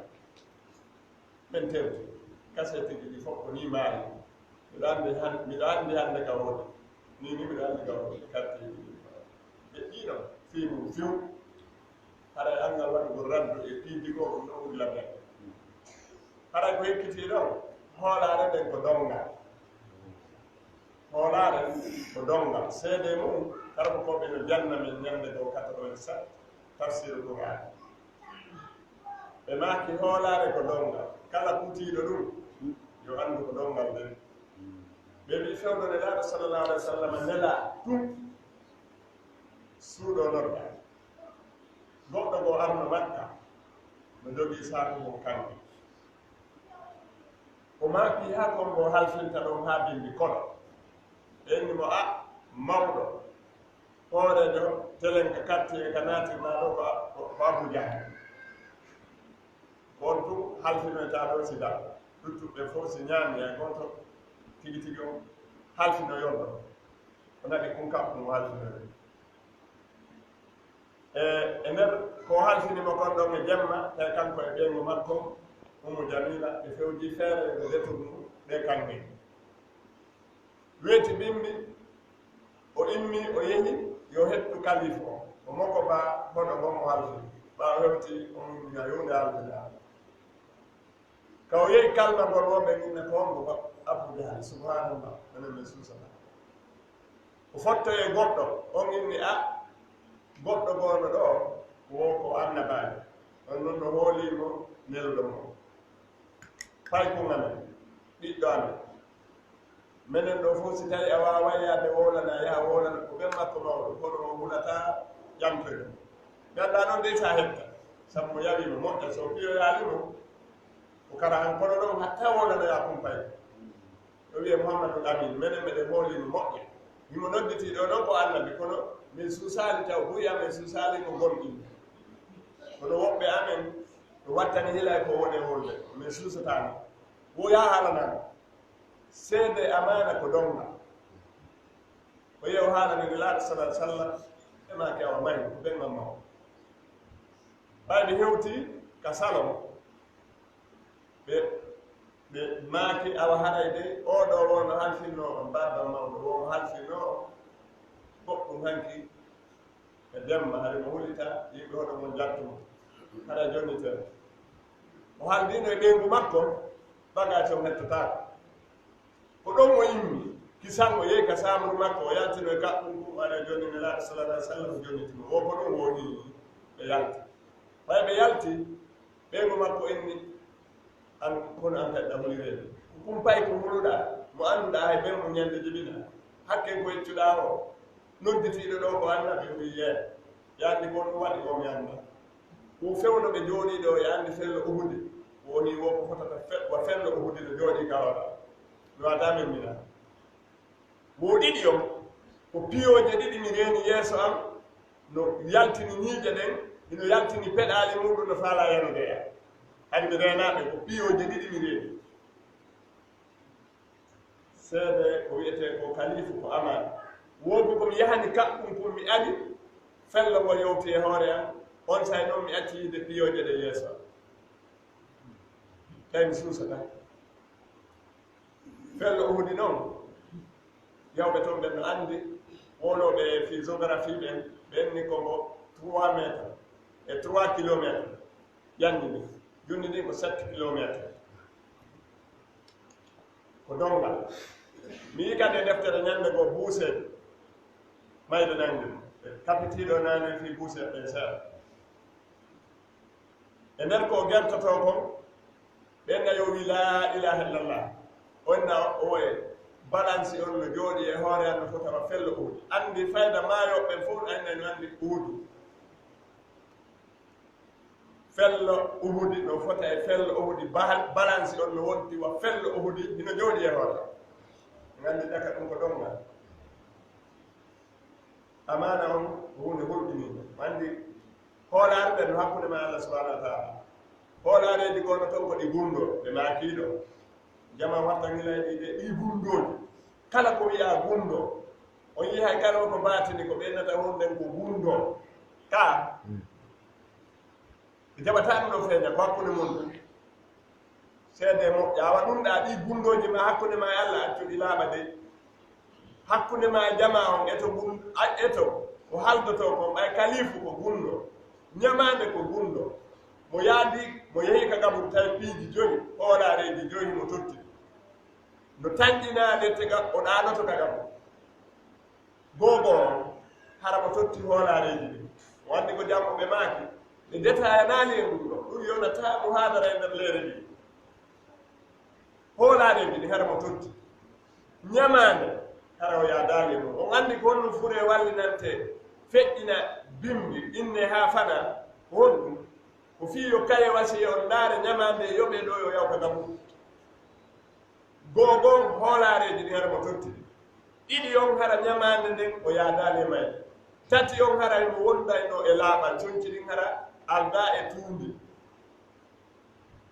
Min tewti. Kaseteeji ɗi fof ko ni maari. Miɗo anndi han-, miɗo anndi hannde ka woni. Ni ni miɗo anndi ka woni. Karteeji ɗi. Ɓe ɗiɗo fii mum fiw. Haray anngal waɗugol raddu e piiji goo ɗum ɗo ɓuri label. Haray ko ekkitii ɗon, hoolaare nden ko donngal. Hoolaare ko donngal. Seede mum, kala ko ko ɓe no janna min ñannde goo quatre-vingt-sept, tafsiru Qur'an. Ɓe maaki hoolaare ko donngal. Kala kutiiɗo ɗum, yo anndu ko donngal nden. Ɓe mbi fewndo Nelaaɗo sallallahu alaihi wa sallam nelaa ɗum. Suuɗo nodda. Goɗɗo goo arno Makka, no jogii saaku mum kanko. O maaki haa kon mbo halfinta ɗon haa bimbi kono. Ɓe inni mo, "A, mawɗo, hooreejo telenka quartier ka naatirɗaa ɗo ko, ko, ko Abu Jahal." Ko on tun halfinoyta ɗon sida. Luttuɓe fof si ñaami hay gooto tigi tigi on halfinoyon ɗon. O nani kun kam ɗum halfinoyon. E, e nder ko halfini mo kon ɗon e jemma, tawi kanko e ɓeyngu makko, Ummu Jamila, ɓe fewji feere ɓe retour mum, ɓe kanŋe. Weeti bimbi, o immi, o yehi, yo hettu kalifu o. O moko ba hono mo mo halfini. Ɓaawo hewti, o mumina yowde halfinaare. Ka o yehi kalmagol wonɓe inne ko hongo ba Abu Jahal, subhanallah, menen min suusata. O fottoyi e goɗɗo, on inni a, goɗɗo goono ɗo, wo ko annabaajo. On non no hoolii mo, nelɗo mo. Paykun amen, ɓiɗɗo amen. Menen ɗo fof, si tawi a waaway yaade wowlana, yaha wowlana ko ɓen makko mawɗo, kono o hulataa ƴamtoyde mo. Mi anndaa noon dey so a hetta, sabu mo yawi mo moƴƴa, so piyoyaali mo, ko kara han kono ɗon hatta wowlanoyaa kumpay. O wiye Muhammadu Amin, menen meɗen hooli mo moƴƴa. Himo nodditii ɗo noon ko annabi, kono min suusaali taw buy amen suusaali ko gomɗinɓe. Kono woɓɓe amen, no wattani hilay ko woni e wolde, min suusataani. Wo yaa haalanaa mo. Seede amaana ko donngal. Ko yew haalani Nelaaɗo sallallahu alaihi wasallam, ɓe maaki awa mahi, ko ɓen mamma o. Ɓay ɓe hewti ka salon, ɓe, ɓe maaki awa haray de, oo ɗoo woo no halfinnoo on, baaba mawɗo woo mo halfinnoo on, goɗɗum hanki, e jemma, hari mo hulita, yimɓe hoto mon jattu mo. Hara jonnitee. O haldiino e ɓeyngu makko, bagage on hettotaako. Ko ɗon o immi, Kisan o yehi ka saamuru makko, o yaltino e kaɓɓum kum, aɗa jonnini Nelaaɗo sallallahu alaihi wasallam, jonnitimo. Wo ko ɗum woni ɓe yalti. Ɓay ɓe yalti, ɓeygu makko inni, "An, kono an kadi ɗa hulireede. Ko kumpay ko huluɗaa, mo annduɗaa hay ben mo ñande jibina. Hakken ko yeccuɗaa o, nodditiiɗo ɗo ko annabi, o wi'i yee. Yaandi ko ɗum waɗi o mi annda. Ko fewndo ɓe jooɗii ɗo, yaandi fello Uhudi. Woni wo ko fotata fe-, wa fello Uhudi no jooɗii ka hoore. Mi wata men mina." Wo ɗiɗi on, ko piyooje ɗiɗi mi reeni yeeso am, no yaltini ñiiƴe ɗen, hino yaltini peɗaali muɗum no faalaa yanude e am. Kadi mi reenaa ɓe, ko piyooje ɗiɗi mi reeni. Seede ko wi'etee ko kalifu, ko amaana. Woogu ko mi yahani kaɓɓum, ko mi ari, fello ngo yowti e hoore am, on say noon mi acci yiide piyooje ɗe yeeso am. Tawi mi suusata. Fello Uhudi noon, yawɓe toon ɓen no anndi, wonooɓe fii géographie ɓen, ɓen ni ko mbo trois mètres e trois kilomètres. Yanni ni, junni ni ko sept kilomètres. Ko donngal. Mi yii kadi e deftere ñannde goo buuseede mayde nanngi mo. Ɓe kapitiiɗo naane fii buuseede ɓen seeɗa. E nder ko o gertotoo kon, ɓen na yo wi laa ilaaha illallah. On na o e balansi on no jooɗi e hoore an no fota wa fello Uhudi. Anndi fayda maayooɓe ɓen fof, anndi no anndi Uhudi. Fello Uhudi no fota e fello Uhudi. Bahal-, balansi on no wonti wa fello Uhudi, hino jooɗi e hoore. Nganndi daka ɗum ko ɗon ngal. Amaana on ko huunde hulɓiniinde. Anndi hoolaare nden no hakkunde ma Allah subhanahu wa ta'ala. Hoolaareeji goo no ton ko ɗi gundoo, ɓe maakiiɗo. Jama watta ngila e ɗi de, ɗi gundooji. Kala ko wi'aa gundoo, on yi'ay kala ko baatini ko ɓeynata wonde ko gundoo. Ka. Ɓe jaɓataa ɗum ɗo feeña ko hakkunde mon ɗum. Seede moƴƴa, awa ɗum ɗa ɗi gundooji ma hakkunde ma e Allah, accu ɗi laaɓa de. Hakkunde ma e jamaa on, eto gum-, a-, eto ko haldotoo kon, ɓay kalifu ko gundo, ñamaande ko gundo. Mo yaadi, mo yehi ka gaburu tawi piiji joyi, hoolaareeji joyi mo totti. No tanƴinaade tega o ɗaanoto ka gaburu. Googo on, hara mo totti hoolaareeji ɗin. O anndi ko janngo ɓe maaki, ɓe detaayanaali e ɗum ɗoo. Ɗum yonata muhaadara e nder leere ndin. Hoolaareeji ɗin, hara mo totti. Ñamaande, hara o yaadaali e mum. On anndi ko honno furee wallinantee, feƴƴina bimbi, inne haa fana, ko honɗum? Ko fii yo kaye wasiya on ndaare ñamaande e yoɓee ɗoo yo yaw ka gaburu. Goo goo hoolaareeji ɗin hara mo totti. Ɗiɗi on hara ñamaande nden o yaadaali e mayde. Tati on hara himo wondaynoo e laaɓal, conci ɗin hara aldaa e tuundi.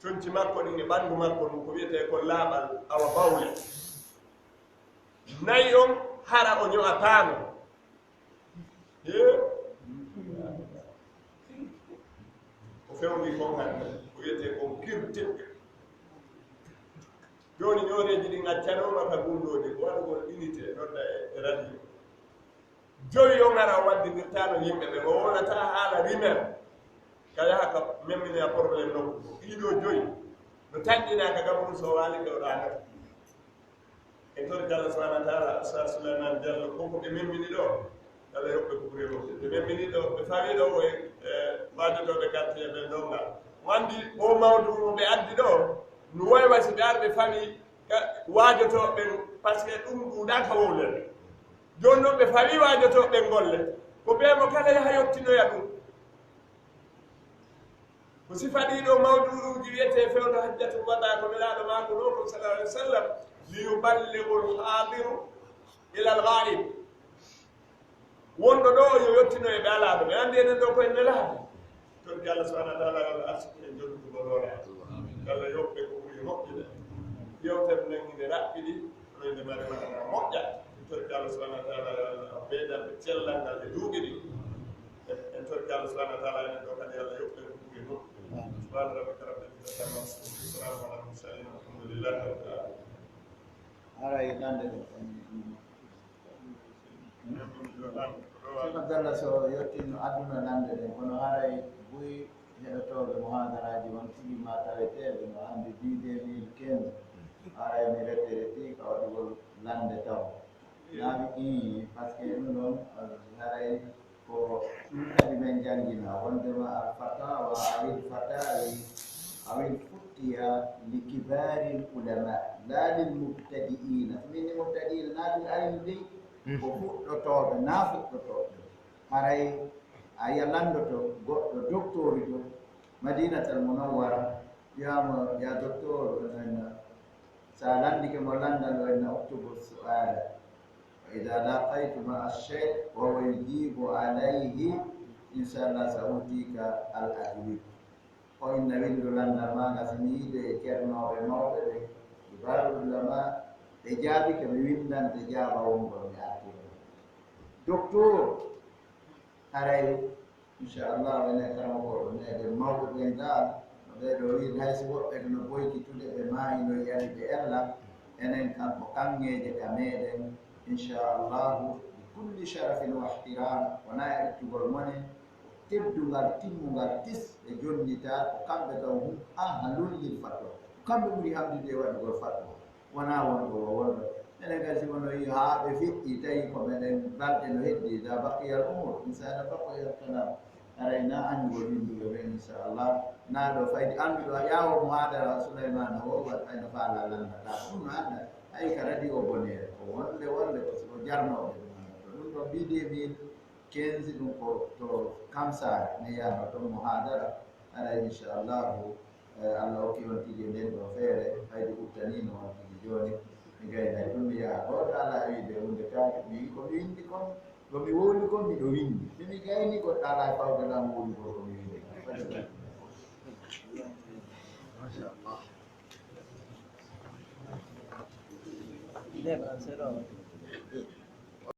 Conci makko ɗin e ɓanndu makko ndun ko wi'etee ko laaɓal awa bawle. Nayi on hara o ño'ataano. Hee? Ko fewndii kon hannde, ko wiyetee kon kirtik. Jooni ñooreeji ɗin accanooma ka gundooji, ko waɗugol unité, nodda e, e radio. Joyi on hara o waddindirtaano yimɓe ɓe, o wowlataa haala rimel. Ka yaha ka memminoya problème nokku. Ɗii ɗoo joyi, no tanƴinaa ka gaburu so waali ɗo ɗaanata. En torike Allah subhanahu wa ta'ala, Ustaz Souleymane Diallo, ko ko ɓe memmini ɗo, Allah yoɓ ɓe ko ɓuri e moƴƴude. Ɓe memmini ɗo, ɓe fawi ɗo ko e, e, waajotooɓe quartier ɓe ndonga. Wandi o mawdu mo ɓe addi ɗo, no wayi wa si ɓe ari ɓe fawi ka waajotooɓe ɓen, parce que ɗum ɗuuɗaa ka wowlere. Jooni noon ɓe fawi waajotooɓe ɓen golle, ko ɓe mo kala yaha yottinoya ɗum. Ko sifa ɗii ɗoo mawduuji wiyetee fewndo Hajjatul Wadaa, ko Nelaaɗo maako ɗoo ko sallallahu alaihi wasallam, "Li yuballighul haadiru ilal ghaib." Wonɗo ɗoo yo yottino e ɓe alaa ɗoo. Ɓe anndi enen ɗoo ko en nelaaɓe. Torki Allah subhanahu wa ta'ala, yo Allah arsuku en jonnugol hoore. Yo Allah yoɓ ɓe ko ɓuri moƴƴude. Yewtere nden ine raɓɓiɗi, no inde mare maana moƴƴa. En torki Allah subhanahu wa ta'ala, yo Allah ɓeydan ɓe cellal ngal e duuɓi ɗi. En, en torki Allah subhanahu wa ta'ala, enen ɗoo kadi, yo Allah yoɓ ɓe ko ɓuri moƴƴude. Subhana rabbika rabbil izzati amma yasifun. Salamun alal mursalin. Walhamdulillahi rabbil alamin. Haray nande ɗo. Sima Dalla so yettin aduna nande ɗen, kono haray buy heɗotooɓe muhadaraaji on tigi ma taweteeɓe no anndi dix deux mille quinze, haray mi rete reti ka waɗugol lande taw. Naam, ii, parce que ɗum ɗon, eh, haray ko ɗum kadi men janngina, wondema al fatawa, awil fatawi, awil futtiya li kibaril ulama, la lil mubtadi'ina. So min ni mubtadi'ina, na bil ayni dey, ko fuɗɗotooɓe, na fuɗɗotooɓe. Haray a yiya lanndoto goɗɗo doktorijo Madinatal Munawwara, wiyaama, "Ya doktor, on en, sa lanndike mo lanndal, on en oktubu su'ala. Wa idha laqaytu ma'a shaykh wa huwa yujibu alayhi, inshallah, sa utika al ajwib." O inna winndu lanndal maa ngal, si mi yiide e ceernooɓe mawɓe ɓe, kibarul ulama, ɓe jaabike, mi winndante jaaba wongol, mi artira. Doktor, haray, inchallah, enen karamokooɓe meɗen mawɓe ɓen gaa, no ɓee ɗoo wiide, hay si woɓɓe no boykitude, ɓe maayi no yari ɓe ella, enen kam ko kaŋŋeeje ka meɗen, inchallahu, bi kulli sharafin wa ihtiram, wonaa e ittugol mone, teddungal timmungal tis ɓe jonnita, ko kamɓe kam hum ahlul lil fatwa. Ko kamɓe ɓuri hamdude e waɗugol fatwa. Wonaa wonɗo o wonɗo. Enen kadi, si wonno yi haa ɓe feƴƴi, tawi ko meɗen balɗe no heddi, da baqiyal umur, insana baqiyal kalam. Aray na anndugol winnduɓe ɓen, inchallah. Na ɗo faydi annduɗo a ƴaawo muhadara Sulaymana o, wat ay no faala lannata. Ko ɗum no annda. Ay ka radio bonere. Ko wonde wonde ko siko jarnooɓe ɗum annda. Ɗum ɗo mbiɗe min quinze ɗum ko to Kamsaare, mi yahno toon muhadara. Haray inchallahu, eh, Allah okki on tigi nden ɗo feere, fayde uttaniino on tigi jooni. Mi gaynay ɗum, mi yaha. Goɗɗo alaa e wiide huunde kaake, mi wi'i ko mi winndi kon, ko mi wowli kon, miɗo winndi. Mi mi gayni, goɗɗo alaa e fawde lan wowlugol ko mi winndi. Machallah. Ndeɓa, c'est long.